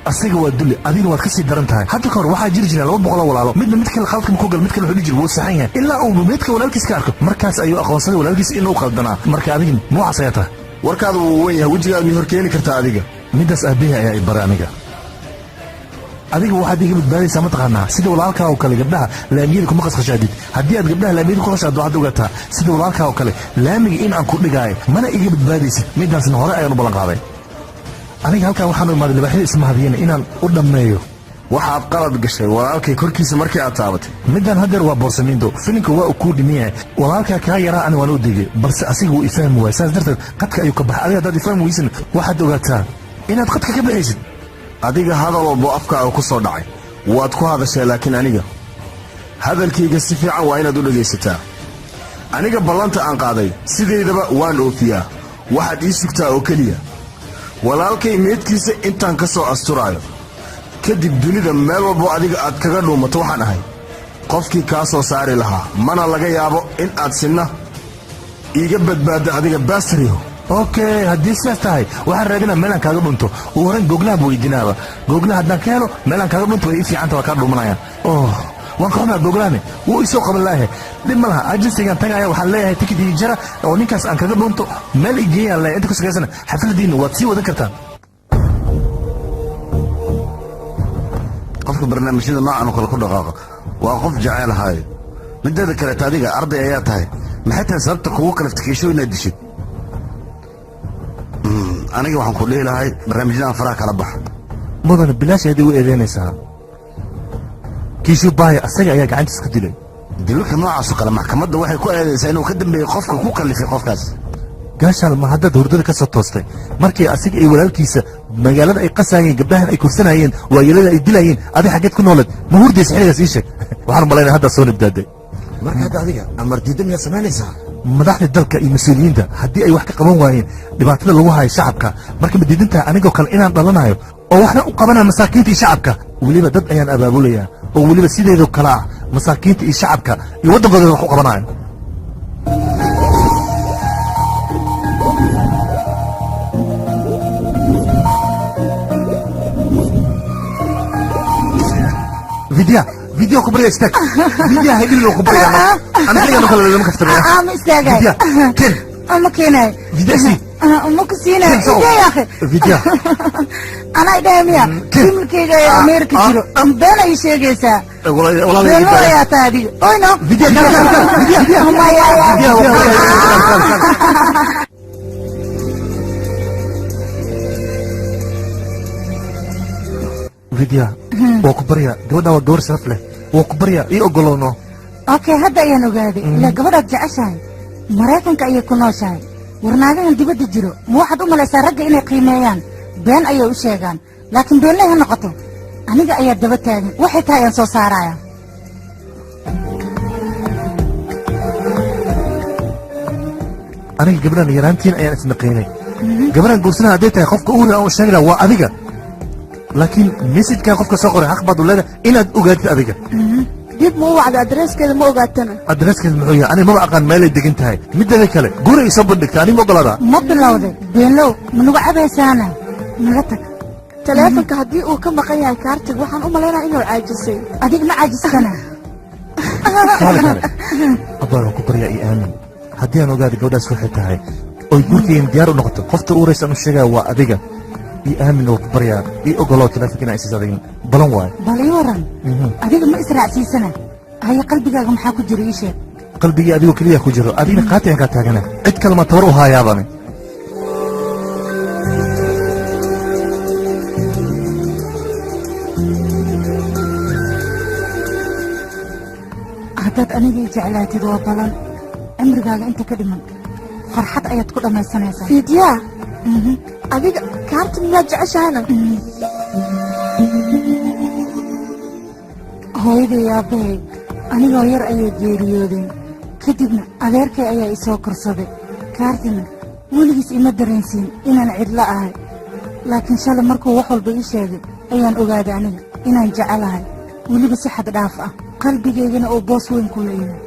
Asaga waa dulli, adigna waad ka sii daran tahay. Hadda kahor waxaa jiri jireen 200 oo walaalo. Midna mid kale khaladka ku gal, mid kale wuxuu dhihi jiray wuu saxan yahay, ilaa uu midka walaalkiis ka arko. Markaas ayuu aqoonsaday walaalkiis inuu qaldanaa. Marka adigna noocaas ayaa tahay. Warkaadu wuu wen yahay. Wejigaad mi hor keeni kartaa adiga? Midaas aabbahay ayaa i baray. Aniga adiga waxaad iga badbaadaysaa, mataqaanaa, sida walaalkaa oo kale gabdhaha laamiyada kuma qasqashaadid. Haddii aad gabdhaha laamiyada ku qashaado, waxaad ogaataa sida walaalkaa oo kale laamiga in aan ku dhigaayo, mana iga badbaadaysid. Midaasna hore ayaan u ballan qaaday. Aniga halkan waxaan u imaaday libaaxyada ismahadiyana inaan u dhammeeyo. Waxaad qalad gashay walaalkay korkiisa markii aad taabatay. Midaan haddeer waa boorsamiindo. Filimka waa uu kuu dhiman yahay. Walaalkaa kaa yaraa ani waan u degay, balse asiga wuu ifahmi waayay, saas darteed qadka ayuu ka baxay. Adiga haddaad ifahmi weysan, waxaad ogaataa inaad qadka ka baxaysid. Adiga hadal walbo afkaaga ku soo dhacay waad ku hadashay, laakiin aniga hadalkayga si fiican waa inaad u dhegaysataa. Aniga ballanta aan qaaday sidaydaba waan oofiyaa. Waxaad ii sugtaa oo keliya walaalkay meedkiisa intaan ka soo asturaayo. Kadib dunida meel walbo adiga aad kaga dhuumato, waxaan ahay qofkii kaa soo saari lahaa. Mana laga yaabo in aad sinna iiga badbaaddo adiga baasriyo. Okay, haddii sidaas tahay, waxaan raadinaa meelaan kaaga dhunto. Ugu horrayn googlaha bu weydiinaaba. Googlaha haddaan ka helo meelaan kaaga dhunto, way ii fiicanta, waa kaa dhumanaya. Oh, waan ka xumaa, googlahane wuu isoo qaban laahe. Dhib ma laha, agensigaan tagaya, waxaan leeyahay tikid ii jara oo ninkaas aan kaga dhunto meel i geeyaan leeyahay. Inta ku sugaysan xafladiinna waad sii wadan kartaan. Qofka barnaamijyada noocan oo kale ku dhaqaaqa waa qof jeceel haayo. Mideeda kaleeta, adiga arday ayaa tahay. Maxay tahay sababta kugu kaliftikiisho inaad dishid? Aniga waxaan ku dhihi lahay barnaamijyadan faraha kala bax. Mudane, bilaash ayaad igu eedeynaysaa. Kiishubaaya asaga ayaa gacantiis ku dilay. Dilka noocaas oo kale maxkamadda waxay ku eedaysaa inuu ka dambeeyey qofka ku kallifay qofkaas. Gaashaal, ma haddaad hurdada ka soo toostay markii asiga iyo walaalkiisa magaalada ay qasaayeen, gabdhahan ay kursanayeen, waayeelada ay dilayeen, adi xaggeed ku nooleed? Ma hurdaysa xilligaas? Ii sheeg. Waxaan malaynaya haddaa soo nabdaaday. Marka hadda adiga amar diidda miyaad samaynaysaa? Madaxda dalka iyo mas-uuliyiinta haddii ay wax ka qaban waayeen dhibaatada lagu hayo shacabka, marka ma diidan tahay anigoo kale inaan dhalanayo oo waxna u qabanaya masaakiinta iyo shacabka? Weliba dad ayaan abaabulayaa oo weliba sideedoo kale ah, masaakiinta iyo shacabka iyo waddankooda wax u qabanayo. Vidya, Vidya, ku barya, istaag. Vidya, haydhilin, ku barya. Ana xilligan oo kale lama kaftamaya. Ma istaagay. Vidya, ken. Ma keenay. Vidya, si. Ma ku siinay. Ken, soco. Idee yaakhi. Vidya. Anaa idhahay miya kimilkayga ee Ameerika jiro been ay sheegaysaa? Walaal. Been ayaa tahay adiga oyno. Vidya, Vidya, Vidya. Maya. Vidya, Vidya, waa ku baryaa. Gabadhan waa gabar sharaf leh. Waa ku baryaa, ii ogolowno. Okay, hadda ayaan ogaaday ilaa gabadhaad jeceshahay Maraykanka ayay ku nooshahay. Warnaagahan dibadda jiro ma waxaad u malaysaa ragga inay qiimeeyaan? Been ayay u sheegaan, laakiin beenley ha noqoto, aniga ayaa daba taagan. Waxay tahay ayaan soo saaraya. Aniga gabadhan yaraantiin ayaan isnaqaynay. Gabadhan guursanaha hadday tahay, qofka ugu horreeya aan u sheegi lahaa waa adiga, laakiin message-kan qofka soo qoray xaq baad u leedahay inaad ogaatid adiga. Dib ma u wacda? Adreeskeeda ma ogaatana? Adreeskeeda muxuu yahay? Aniga maba aqaan meelay degan tahay. Mideeda kale, guri ay soo bandhigta aniga ma ogolaadaa? Ma bilowday beenlow? Ma nagu cabaysaana? Naga tag. Taleefonka haddii uu ka maqan yahay kaartiga, waxaan u malaynaya inuu caajisay. Adiga ma caajistana. Kaale, kaale, abbaa, waan ku baryaa, io aamin. Haddii aan ogaada gabadhaas waxay tahay oy gurkaygan diyaar u noqoto, qofta u horeysa aan u sheegaya waa adiga. Io aamin, waa ku baryaa, ii ogolow taleefonka inaa isiis adigan. Balan waayo. Bal ii waran, adiga ma israacsiisana? Haye, qalbigaaga maxaa ku jira? Ii sheeg. Qalbigii adigoo keliya ku jiro. Adigna qaati aan kaa taagana, cid kale ma tabar u haayaabani. Haddaad aniga i jeclaatid, waa balan, cimrigaaga inta ka dhiman farxad ayaad ku dhammaysanaysaa. Fiidyaa, adiga kaarta miyaad jeceshahayna? Hooyaday aabbahay anigoo yar ayay geeriyoodeen. Kadibna adeerkay ayaa i soo korsaday. Kaartina weligiis ima dareensiin inaan cidlo ahay, laakiin shalay markuu wax walba ii sheegay ayaan ogaaday aniga inaan jecelahay, weliba si xad dhaaf ah, qalbigaygana uu boos weyn ku leeyahay.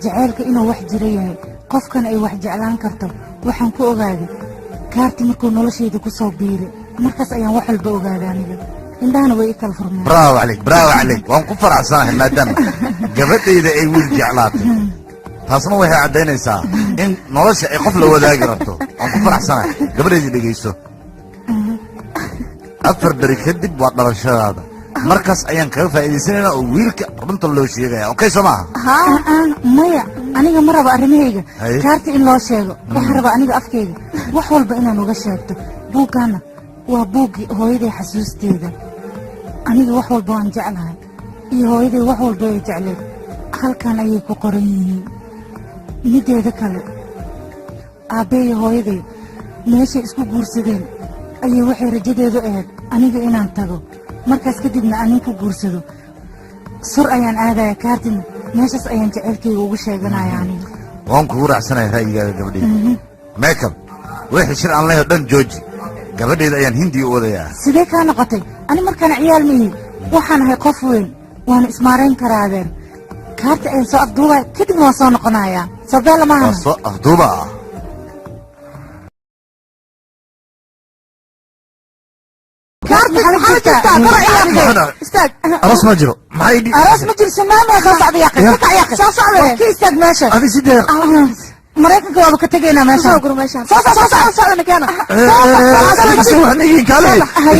Jaceylka inuu wax jiro yahay, qofkana ay wax jeclaan karto, waxaan ku ogaaday kaarti markuu noloshayda ku soo biiray. Markaas ayaan wax walba ogaaday aniga, indhahana way i kala furmeen. Bravo calayk, bravo calayk. Waan ku faraxsanahay maadaama gabadhayda ay wiil jeclaatay. Taasna waxay caddaynaysaa in nolosha ay qof la wadaagi rabto. Waan ku faraxsanahay. Gabadhayda, dhegayso, 4 beri kadib waa dhalashadaada. Markaas ayaan kaga faa'iidaysanaynaa oo wiilka runta loo sheegaya. Okay, soo maaha? Maya, aniga ma rabo arrimahayga Haye. kaarta in loo sheego. Waxaan rabaa aniga afkayga wax walba inaan uga sheegto. Buuggaana waa buuggii hooyaday xasuusteeda. Aniga wax walba waan jeclahay iyo hooyaday wax walba ay jecleed halkan ayay ku qoran yihiin. Mideeda kale, aabbe iyo hooyaday meeshay isku guursadeen ayay waxay rajadeedu ahayd aniga inaan tago, markaas kadibna anin ku guursado. Sur ayaan aadaya, kaartina meeshaas ayaan jaceylkayga ugu sheeganaya aniga. Waan kugu raacsanahay ra'yigaaga, gabadhayda. Makeup wixii shir aan leeyahay o dhan jooji. Gabadhayda ayaan Hindiya u wadayaa. Sidee kaa noqotay? Ani markaan ciyaal ma ihi, waxaan ahay qof weyn, waana ismaarayn karaa. Adeer, kaarta ayaan soo afduubaya, kadibna waan soo noqonayaa. Soo beela waa maahana. Soo afduuba. Kaarta maxaa jirtaa? Istaag. Aroos ma jiro, maxay Aroos ma jiro, sumaama soo socda yaaqi. Ya. Ka kac yaaqi. Soo socda. War ka istaag meesha. Adi sidee? Maraykanka waaba ka tegaynaa meesha. Soo gur meeshaan. Soo soo soo. Soo socda keena. Kaale,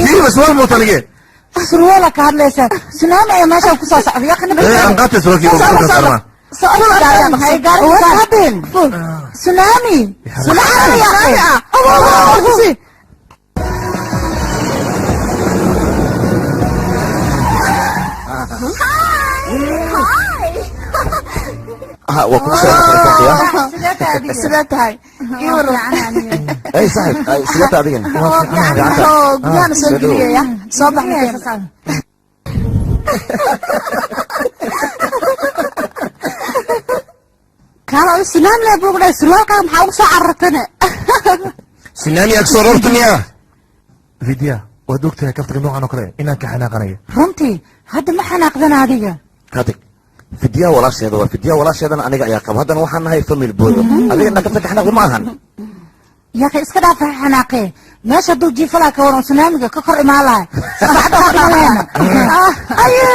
fiiri, surwaal mooto anige. Surweela ka hadlaysaa? Tsunami ayaa meeshaan ku soo socda yaaqi. Aan qaatay surwaalkii oo ku sarmaan. Tsunami, tsunami yaaqi. Waa kugu soo telefoonka. Sidee tahay? Ii waran. Ay saaxib, ay sidee tahay adigana? Oo gudahana soo geliyaya, soo baxna. Kaala sunaam le buu dhahay, surwaalkaaga maxaa ugu soo carartane? Tsunami ag soo rorta miya? Vidya, waad ogtahay kaftaga noocan oo kale inaan ka xanaaqanayo. Runtii hadda ma xanaaqdan adiga. Katig, Fidya walaasheeda waa Fidya, walaasheedana aniga ayaa qaba. Haddana waxaan nahay family buuxo. Adiga inaa kafta ka xanaaqdo ma ahan. Yaka iska dhaafa, ha xanaaqee. Meesha hadduu jiifalaa ka waran, tsunaamiga ka kor imaan lahay, saacadda waa dhiman lahayna. Aye.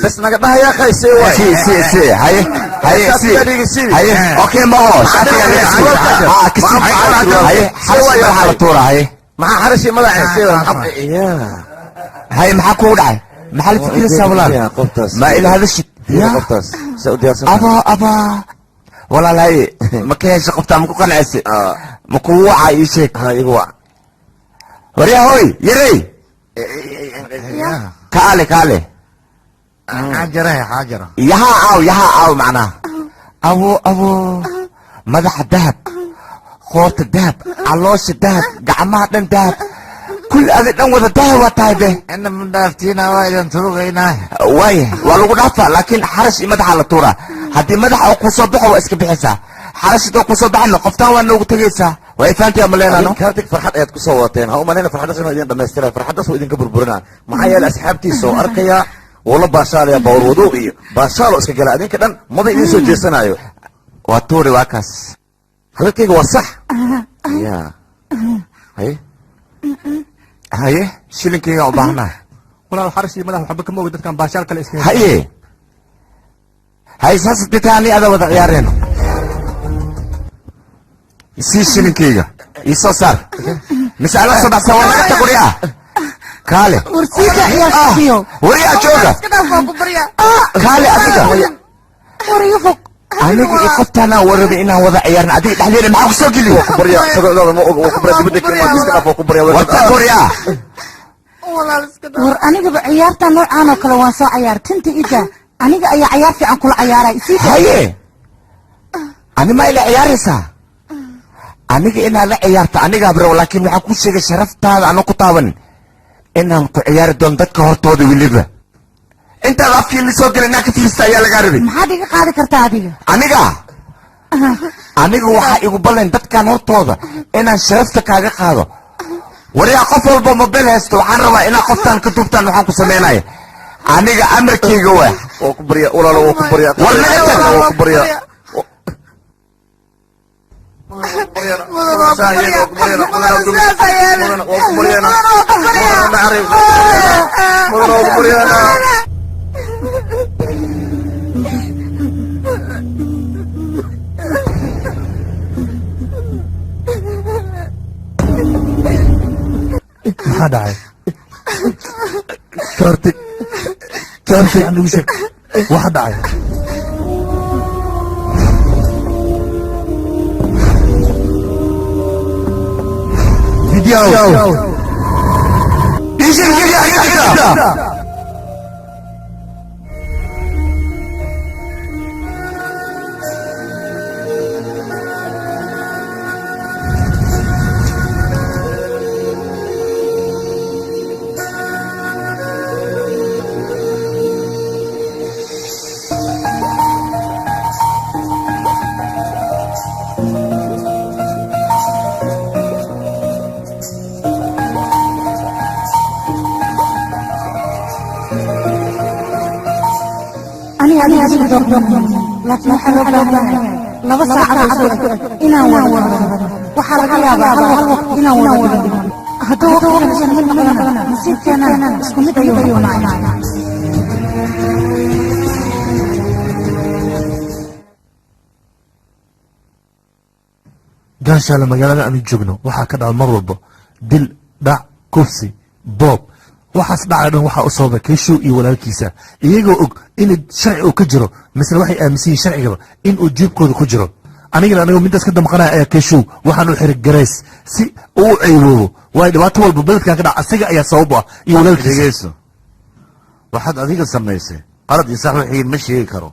Bas naga dhahaya khay, see waay. Si si si, haye haye, si haye, okay, maho shatiga ha kasi, haye, xarashi madaxa la tuura, haye. Maxaa xarashi madaxa? See waay ya. Haye, maxaa kugu dhacay? Maxaa la fikiraysaa walaal? Qoftaas. Ma ila hadashid? Fiiri qoftaas sa u diyaarsan. Aba aba walaal, haye, ma ka hesha qoftaa? Ma ku qancaysa? Ma kugu wacaa? Ii sheeg. Ha, igu wac. Waryaa, hoy yarey, kaale kaale. Xaajara xaajara. Yahaa aaw, yahaa aaw, macnaha abo abo, madaxa dahab, qoorta dahab, caloosha dahab, gacmaha dhan dahab, kulli adi dhan wada dahab waa tahay be. Ina ma dhaaftiina, waa idin turugaynaa. Waaya, waa lagu dhaafaa, laakiin xarash iyo madaxa la tuuraa. Haddii madaxa oo kusoo baxo waa iska bixaysaa, xarash hadoo kusoo baxana qoftaan waa noogu tegaysaa. Waa ifaantiya ma leenaano. Kartik, farxad ayaad kusoo wadateen. Ha u malayna farxaddaas inuu idin dhamaystira, farxaddaas wuu idinka burburinaa. Maxaa yeelay asxaabtiisa oo arkaya wuu la baashaalaya, bawr wadow iyo baashaalo iska gala. Adinka dhan maba idin soo jeesanaayo. Waa tuuri, waa kaas. Hadalkayga waa sax ya. Haye. Haye, shilinkayga u baahnahay. Walaal, xarash iyo madax waxba kama ogi, dadkan baashaal kale iska. Haye haye, saas ditaani ada wada ciyaareen. Sii shilinkayga, ii soo saar mise ala soo baxsan. Waa naga tag, wariyaa kaale. Warsiika ciyaarsiiyo. Wariyaa jooga. Iska dhaaf, waan ku baryaa. Kaale adiga. War iga fog. Aniga iyo qoftaanaa warabay inaan wada ciyaarna, adiga dhexdeena maxaa ku soo geliy? Waa ku baryaa, sagoodaada ma og, waa ku baryaa, dibadda ka imaad, iska dhaaf, waa ku baryaa. Warta waryaa. Walaal, iska dhaaf. War anigaba ciyaarta noocaan oo kale waan soo cayaar. Tinta ida, aniga ayaa cayaar fiican kula cayaaray. Sii daa. Haye, ani ma ila ciyaaraysaa? Aniga inaad la ciyaarto anigaa bro, laakiin waxaan kuu sheegay sharaftaada ana ku taaban inaan ku ciyaari doono dadka hortooda. Weliba intaad afkii la soo gelin inaan ka fiirsta ayaa lagaa rabay. Maxaad iga qaadi kartaa adiga? Aniga waxaa igu ballan dadkan hortooda inaan sharafta kaaga qaado. Waryaa, qof walba mobile haysto, waxaan rabaa inaad qoftaan ka duubtaan. Waxaan ku samaynaya aniga amarkayga waa. Waa ku baryaa walaalo, waa ku baryaa. War naga tag. Waa ku baryaa. Mudan, waa ku baryaa. Mudan, sidaas ha yeelin. Waa ku baryaa. Mudan, waa ku baryaa. Mudan, waa ku baryaa. Maxaa dhacay? Kartik, Kartik. Fiican igu sheeg waxa dhacay. Video. Ii sheeg, Vidya, xagee jirtaa? Aniga adiga doordoorno, laakiin waxaa loo baahan yahay 2 saacadood isku eg inaan wada hadalno. Waxaa laga yaabaa hal waqti inaan wada dhigno. Hadduu waqtigan isku mid noqdana, nasiibkeenana isku mid ayuu noqonayaa. Gaashaale, magaalada aanu joogno waxaa ka dhaca mar walba dil, dhac, kufsi, boob. Waxaas dhacay dhan waxaa u sababa Keeshow iyo walaalkiisa, iyagoo og in sharci uu ka jiro, misle waxay aaminsan yihiin sharcigaba in uu jiibkooda ku jiro. Anigana anigoo midaas ka damqanaya ayaa Keeshow waxaan u xiray Gareys si uu u ceyboobo, waayo dhibaato walba beledkan ka dhac asaga ayaa sabab u ah iyo walaalkiisa. Dhegeyso, waxaad adiga samaysay qalad iyo sax wixii ma sheegi karo,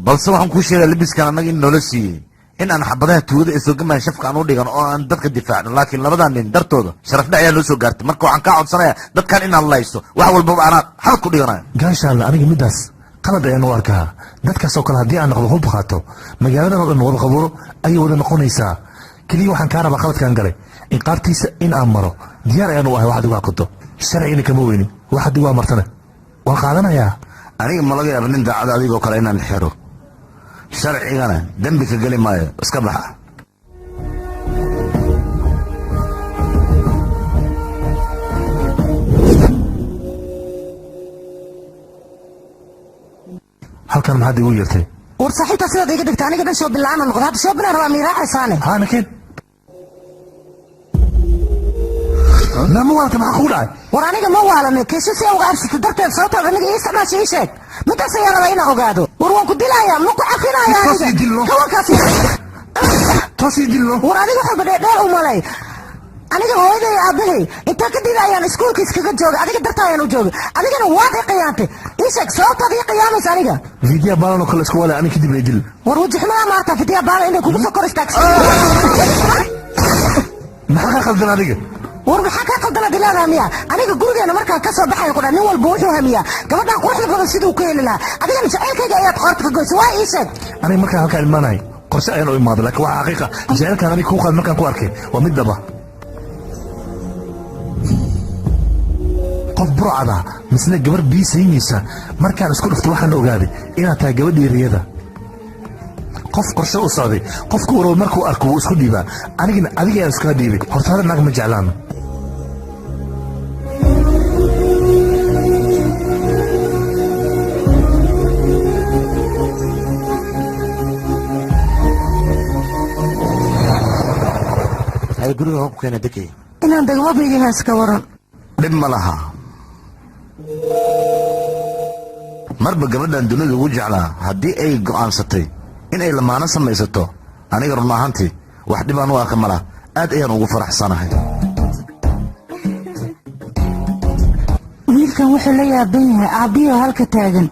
balse waxaan kuu sheegaa labiskan annaga in noola siiyey in aan xabadaha tuugada ee soo gamayan shafka aan u dhigan oo aan dadka difaacno, laakiin labadan nin dartooda sharaf dhac ayaa noo soo gaartay. Marka waxaan kaa codsanayaa dadkan inaad layso, wax walbaba anaa xabad ku dhiganayo. Gaashaale, aniga midaas qalad ayaan u arkaa. Dadkaasoo kale haddii aan noqdo, hub qaato, magaaladan oo dhan wada qabuuro ayay wada noqonaysaa. Keliya waxaan kaa rabaa qaladkaan galay inqaabtiisa in aan maro diyaar ayaan u ahay. Waxaad igu hakunto sharcigina kama weynin, waxaad igu amartana waan qaadanayaa. Aniga ma laga yaaba nin daacada adigoo kale inaan xiro, sharcigana dembi ka geli maayo. Iska baxa. Halkan maxaad igu yeertay? War saaxiibtaa, sidaad iga dhigta aniga dhan shopping la'aan noqda. Hadda shopping aan rabaa, miiraaxaysaane. Haa, nakeen nama waalta, maxaa kugu dhacay? War aniga ma waalane. Keesho si uga arsata darteed sababtaad aniga ii isticmaasha ii sheeg. Midaas ayaan rabaa inaan ogaado. War waan ku dilayaa, ma ku cafinaya aniga kawankaas. Toos ii dilno. War adiga waxba dheerdheer u malay. Aniga hooyaday aabbahay intaa kadib ayaan iskuulka iskaga joogay, adiga dartaa ayaan u joogay, adigana waad i qiyaantay. Ii sheeg sababtaad ii qiyaamaysa aniga. Fiidyaha baalan oo kale isku waalay, aniga kadib ay dil. War waji xumadaa maarta fidiya baala inay kugu soo kor istaagsan. Maxaa ka qaldan adiga? War maxaa kaa qaldana dilaada miya? Aniga gurigeena markaan ka soo baxaya qudha, nin walba wuxuu hamiyaa gabadhan quruxda badan siduu ku heli lahaa. Adigana jacaylkayga ayaad qoorta ka goysay. Waa ii sheeg. Aniga markaan halkaan imaanay qorshe ayaan u imaaday, laakiin waxaa xaqiiqa jacaylkaan aniga kuu qaad markaan ku arkay waa mid dhaba. Qof burcada misna gabar biisaynaysa markaan isku dhufto, waxaan ogaaday inaad tahay gabadhii riyada. Qof qorshe u socday, qofku waroob markuu arko wuu isku dhiibaa. Anigana adiga ayaan iskaga dhiibay. Horta hore naag ma jeclaano. Hay, guriga hoo ku keena dekay. Inaan degmo biigihaas ka waran. Dhib ma laha. Marba gabadhan dunida ugu jeclaa haddii ay go'aansatay in ay lamaano samaysato, aniga run ahaantii wax dhibaan u arka ma laha, aad ayaan ugu faraxsanahay. Wiilkan wuxuu la yaaban yahay aabbihii halka taagan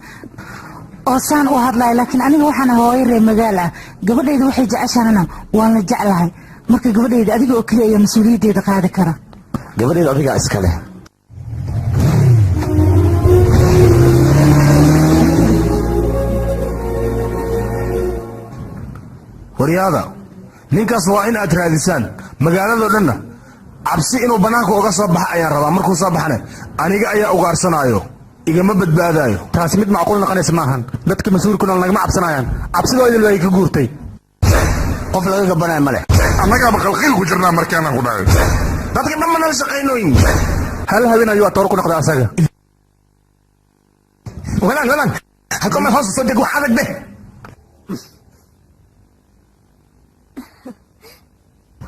oo saan u hadlaya, laakiin aniga waxaan hooyo reer magaal ah. Gabadhayda waxay jeceshanana waan la jeclahay. Marka gabadhayda adiga oo keliya ayaa mas-uuliyaddeeda qaadi kara. Gabadhayda adigaa iska leh. Waryaada, ninkaas waa in aad raadisaan magaaladoo dhanna. Cabsi inuu bannaanka uga soo baxa ayaan rabaa. Markuu soo baxana aniga ayaa ugaarsanaayo, igama badbaadaayo. Taasi mid macquul noqonaysa maahan. Dadka mas-uulku nool nagama cabsanayaan, cabsidoo idil way ka guurtay. Qof laga gabanaya ma leh. Annagaaba qalqiil ku jirnaa markaanaan ku dhacay. Dadka dhan ma nala shaqaynooyin. Hal habeen ayuu atoor ku noqday asaga. Walaan walaan, halkoo meel hoos soo deg, wax adag beh.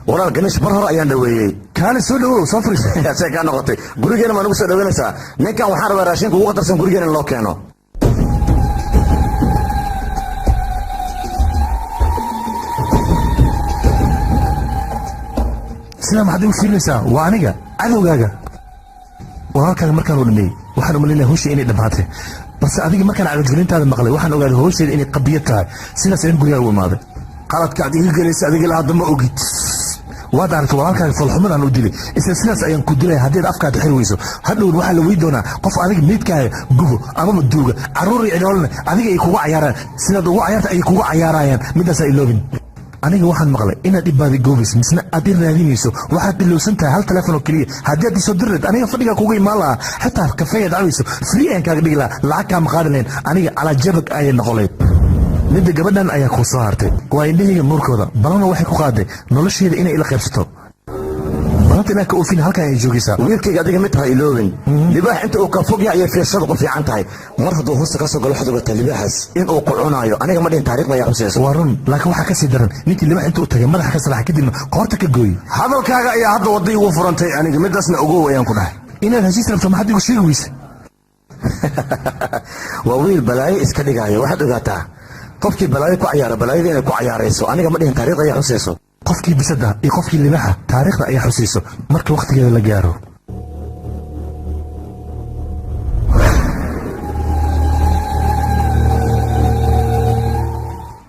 Walaal Ganesh, mar hore ayaan dhaweeyey. Kaale, soo dhawow, soo fariiso. See kaa noqotay? Gurigeena maa nagu soo dhaweynaysaa? Ninkan waxaan rabaa raashinka ugu qatarsan gurigeena in loo keeno. Sidaa maxaad igu fiirinaysaa? Waa aniga cadowgaaga. Walaalkaaga markaan u dhameeyey waxaan umalaynaya hawsha inay dhammaatay, balse adiga markaan cagajgelintaada maqlay waxaan ogaaday hawsheeda inay qabiyad tahay. Sidaas ayaan gurigaaga u imaaday. Qaladka aad iga gelaysa adiga ilaa hadda ma ogid. Waad aragtay walaalkaaga foolxumadaan u dilay. Isla sidaas ayaan ku dilaya haddaad afkaada xiri weyso. Hadhowna waxaa la wey doonaa qof adiga meydkaaga gubo amaba duuga. Carruur iyo cidhoolna adiga ay kugu cayaaraan sidaad ugu cayaarta ay kugu cayaarayaan. Midaasaa iloobin. Aniga waxaan maqlay inaad ibaadi goobayso misna aad i raadinayso. Waxaad ilowsan tahay hal telefoon oo keliya haddii aad isoo diri lahayd, aniga fadhigaa kuga imaan lahaa. Xitaa kafeeyaad cabayso free ayaan kaaga dhigi lahaa, lacag kaama qaadi lahayn. Aniga calaa jabag ayay noqon lahayd. Midda gabadhan ayaa kuu soo hartay waa indhahayga nuurkooda. Balana waxay ku qaaday nolosheeda inay ila qaybsato. Balanta inaan ka oofin halkan ay joogaysaa. Wiilkayga, adiga mid ha iloobin, libaax inta uu ka fog yahay ayay fiirsada ku fiican tahay. Mar hadduu hoosta ka soo galo, waxaad ogataa libaaxaas inuu ku cunaayo. Aniga ma dhihin, taariikhda ayaa xusaysa. Waa run, laakiin waxaa ka sii daran ninkii libaax intuu tagay madaxa ka salaxa, kadibna qoorta ka gooyey. Hadalkaaga ayaa hadda wadda igu furantay. Aniga midaasna ogow ayaan ku dhahay. Inaad heshiis rabto maxaad igu sheegi weyse? Waa wiil balaayo iska dhigaayo. Waxaad ogaataa Qofkii balaayo ku cayaara, balaayada inay ku cayaarayso, aniga ma dhihin, taariikhda ayaa xusayso. Qofkii bisada iyo qofkii libaxa, taariikhda ayaa xusayso marka wakhtigeeda la gaaro.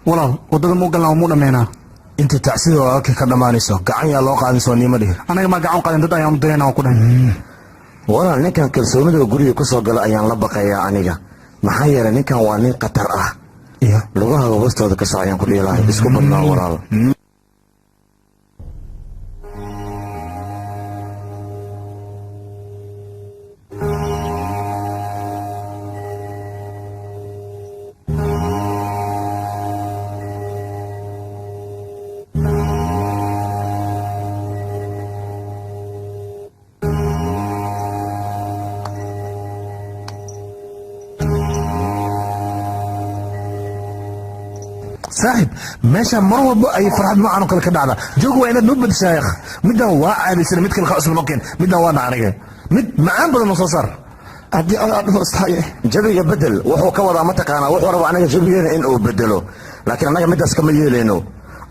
Walaal, waddada muu galnaa oo muu dhammaynaa? Inta tacsida walaalka ka dhammaanayso gacan yaa loo qaadin, soo niima dhihin. Anaga maa gacan qaadin, dad ayaan u dirayna oo ku dhahay. Walaal, ninkan kalsoonida guriga ku soo gala ayaan la baqayaa aniga, maxaa yeelay ninkan waa nin khatar ah. Lugaha hoostooda ka soc ayaan ku dhihi lahay, isku badnaa walaal. Saaxib, meesha mar walba ay farxad noocan oo kale ka dhacda jooga, waa inaad noo bedeshaa yakh. Middan waa caadaysan, mid kale ka cusub noo keen. Middan waa dhac aniga, mid macaan badan noo soo saar. Haddii adaa dhaho, jabiga bedel wuxuu ka wadaa, mataqaanaa, wuxuu rabaa anaga jabigeena in uu bedelo, laakiin annaga midaas kama yeelayno.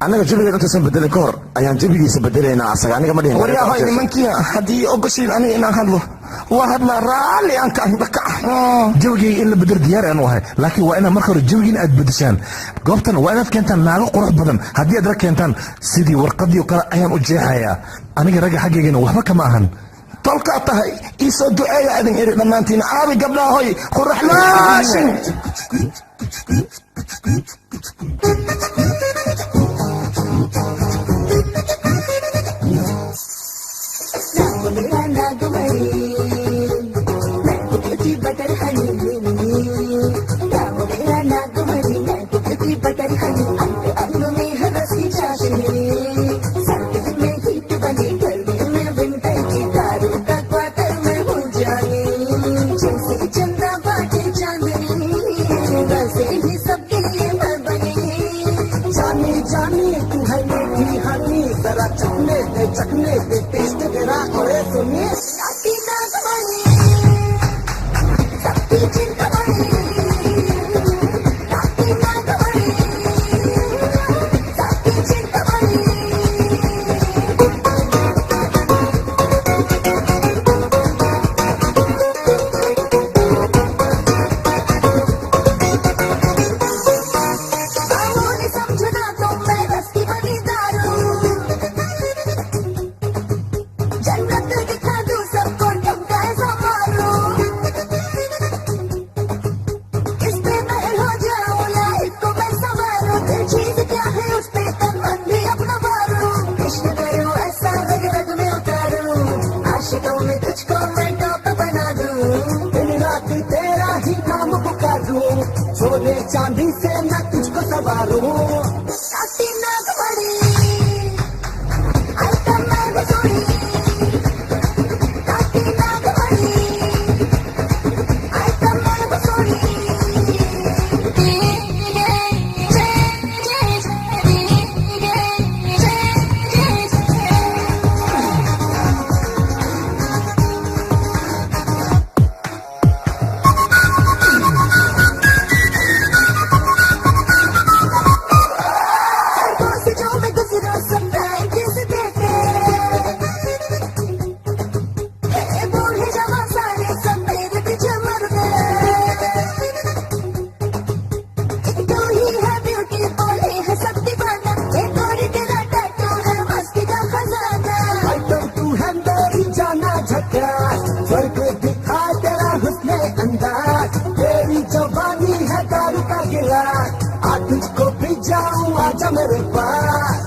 Annaga jabigeena intaysan bedelin ka hor ayaan jabigiisa bedelaynaa asaga, aniga ma dhihin. Waryahay nimankiya, haddii ogoshiin aniga inaan hadlo, waa hadlaa, raalli aan ka ahin dhaka. Jawigayga in la bedelo diyaar aan u ahay, laakiin waa inaad marka hore jawigiin aad bedeshaan. Goobtan waa inaad keentaan naago qurux badan. Haddii aad rag keentaan, sidii warqadii oo kale ayaan u jeexayaa. Aniga ragga xaggaygana waxba kama ahan. Tolkaa tahay, ii soo duceeya adin iri dhammaantiin. Aabi gabdhahoy quraxlaashin. जानी जानी तू है मीठी हनी, जरा चखने दे, चखने दे टेस्ट तेरा और सुनिए। दिन रात तेरा ही नाम पुकारूं, सोने चांदी से मैं तुझको सवारूं। आइटम तू है मेरी जाना झकास, स्वर्ग दिखा तेरा हुस्न अंदाज, तेरी जवानी है दारू का गिलास, आ तुझको भी जाऊं आजा मेरे पास।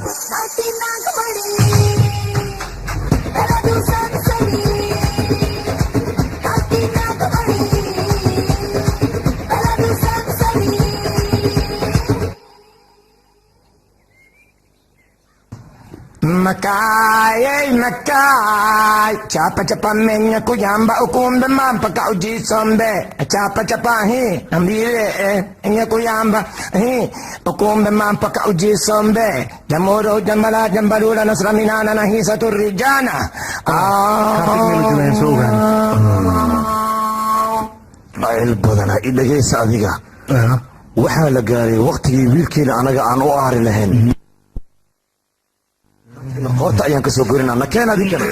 Makaay, makaay, chapa chapa menya kuyamba ukumbe mampa ka ujisombe, chapa chapa hi, ambile enya kuyamba hi, ukumbe mampa ka ujisombe, jamuro jamala jambalula nasraminana nahi saturrijana. Ceel badana, i dhegaysa adiga. Waxaa la gaaray waqtigii wiilkeena anaga aan u aari lahayn. Qoorta ayaan ka soo gorinaa. Nakeen adinkana.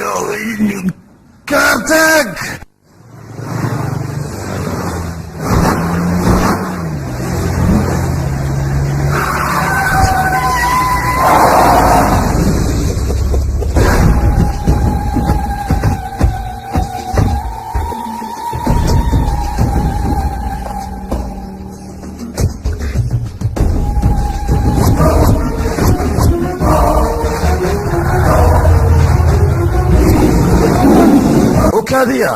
Kartag! Okaadiya,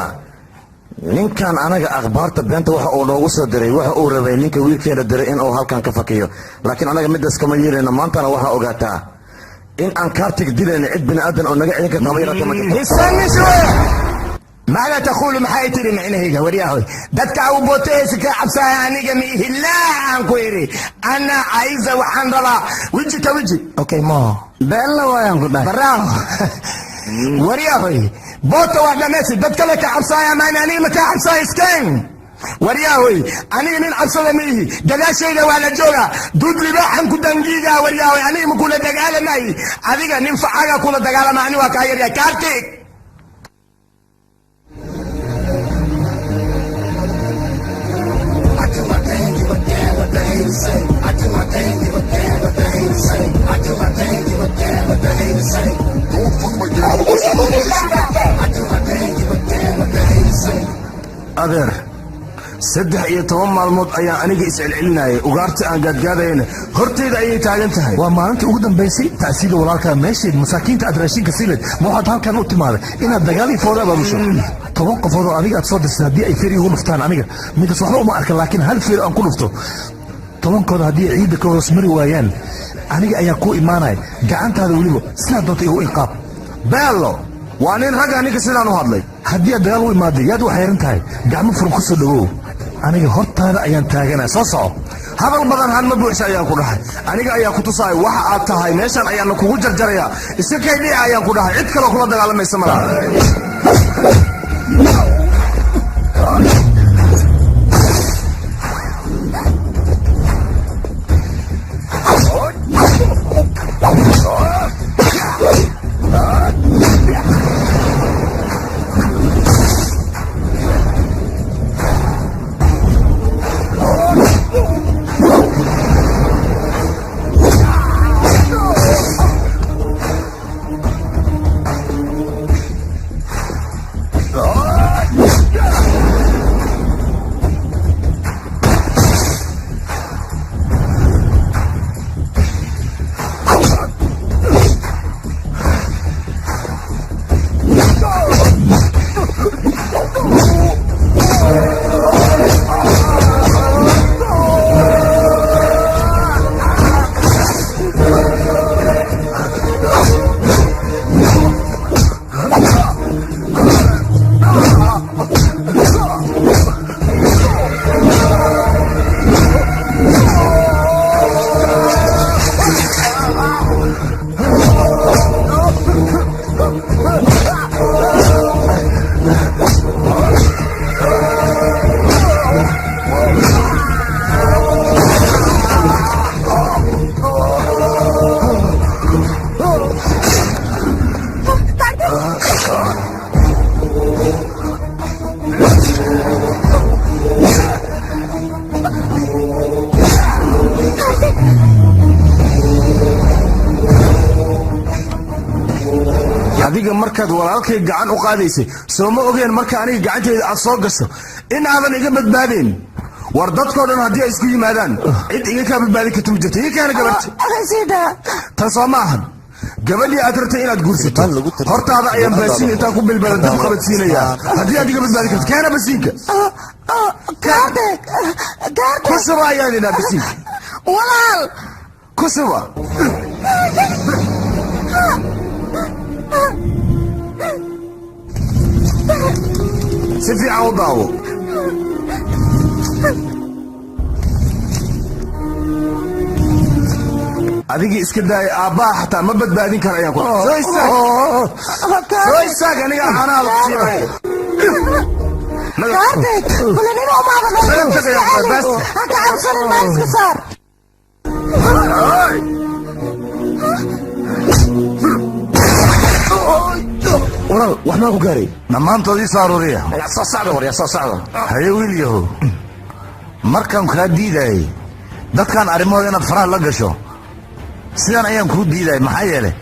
ninkan anaga akhbaarta beenta waxa uu noogu soo diray, waxa uu rabay ninka wiilkeena diray in uu halkan ka fakiyo, laakiin anaga midaas kama yeelayno. Maantana waxaa ogaataa in aan Kaartig dilayno. Cid bini aadan oo naga celin karta haba yaraatee ma jirto. ماذا تقول? Maxay tiri micnahayga? Waryahoy, dadka u bootahaysa ka cabsaya aniga miihi. Laa, aan ku idhi ana cayza, waxaan rabaa weji ka weji. Okay mo. Beenla waayaan ku dhahay. Baraaho, waryahoy, boota waa dhammaysi. Dad kale ka cabsaya maan, aniga ma ka cabsaya. Iskeen, waryahoy, aniga nin cabsada miihi. Gadaashayda waa la joogaa, duud libaaxan ku dangiiga. Waryahoy, aniga ma kula dagaalamay. Adiga nin facaga kula dagaalama, ani waa kaa yaryahay, Kaartig. I do my thing, give a damn what the haters say. I do my thing, give a damn what the haters say. Don't fuck my girl. I do my thing, give a damn what the haters say. Adeer, 13 maalmood ayaa aniga iscelcelinayay. Ugaarta aan gaadgaadayana hortayda ayay taagan tahay. Waa maalintii ugu dambaysay tacsiida walaalkaa. Meesheed masaakiinta aad raashinka siileed, ma waxaad halkan u timaaday inaad dagaal iyo fooda abaabusho? 10 qofood oo adiga aad soo dirtay haddii ay feer igu dhuftaan, aniga midaas waxba uma arka, laakiin hal feer aan ku dhufto 10-kooda, haddii ay ciidda ka hoos mari waayaan, aniga ayaa kuu imaanaya. Gacantaada weliba sidaa doonta igu inqaab. Beello waa nin ragga ninka sidaan u hadlay. Haddii aad dagaal u imaaday, yaad u xayran tahay. Gacmo furan ku soo dhawow. Aniga hortaada ayaan taaganaa. Soo soco. Hadal badan han ma buuxsa ayaan ku dhahay. Aniga ayaa ku tusaaya waxa aad tahay. Meeshan ayaana kugu jarjarayaa. Iska kay dhici ayaan ku dhahay. Cid kaloo kula dagaalamaysa malaha. Adiga markaad walaalkay gacan u qaadaysay, soo ma ogeen marka aniga gacanteyda aad soo gasho in aadan iga badbaadayn? War dadkoo dhan haddii ay isku yimaadaan, cid iga kaa badbaadin karta ma jirto. Iga kaana gabarta tan soo ma ahan gabadhii aad rabtay inaad guursato. Hortaada ayaan baasiin intaan ku bilbala dab qabadsiinayaa haddii aad iga badbaadin karto. Keena basiinka ku shuba ayaan idhaa basiinka. Walaal. Ku shuba. Si fiican u daawo. Adigii iska daaya, aabbaha xataa ma badbaadin kara ayaan ku. Soo istaag, soo istaag. Aniga canaha la siinaya. Kaartik, fulanimo umaada ha ka cabsanin, meel iska saar. Walaal, wax maa ku gaaray? Dhammaantood ii soo aruuriya. Soo socda, warya, soo socda. Haye wiil yahow, markaan kaa diidayay dadkan arrimahooda inaad faraha la gasho, sidan ayaan kuu diidayay. Maxaa yeelay,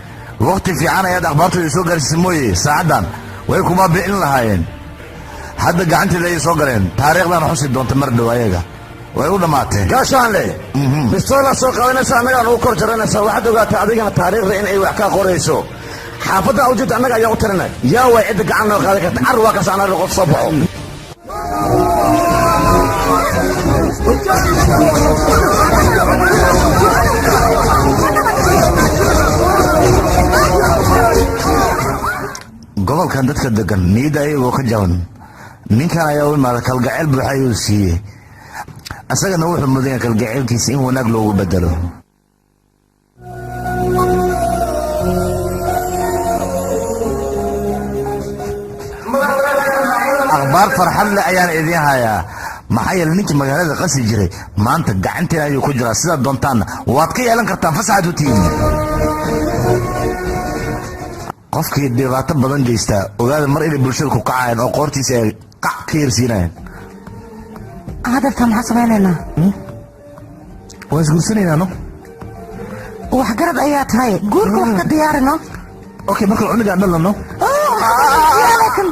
wakhti fiican ayaad akhbaartooda soo gaarsiisay mooye, saacaddan way kubaabi'in lahaayeen. Hadda gacanteeda ayay soo galeen, taariikhdan xusi doonta mar dhow. Ayaga way u dhammaatee. Gaashaanle, bistoolaa soo qaadanaysa, annagaan ugu kor jaranaysa. Waxaad ogaataa adigana taariikhda in ay wax kaa qorayso. Xaafadda awjeed annaga ayaa u talinay. Yaa way cidda gacan noo qaadan karta? Car waa kaas, annaga qof soo baxo. Gobolkan dadka degan niyadda ayagoo ka jaban, ninkan ayaa u imaada, kalgacayl buuxa ayuu siiyey. Isagana wuxuu mudan yahay kalgacaylkiisa in wanaag loogu bedelo. Akhbaar farxad leh ayaan idiin hayaa, maxaa yeelay ninkii magaalada qasi jiray maanta gacanteena ayuu ku jiraa. Sidaad doontaanna waad ka yeelan kartaan, fasaxaad u tihiin. Qofkii dhibaato badan geystaa, ogaada mar inay bulshada ku kacayaan oo qoortiisa ay qac ka yarsiinayaan. Hadalka maxaa samaynaynaa? Waan isguursanaynaa, no? Waxgarad ayaa tahay, guurka wax ka diyaarino. Okay, marka cunuga aan dhalano. Laakiin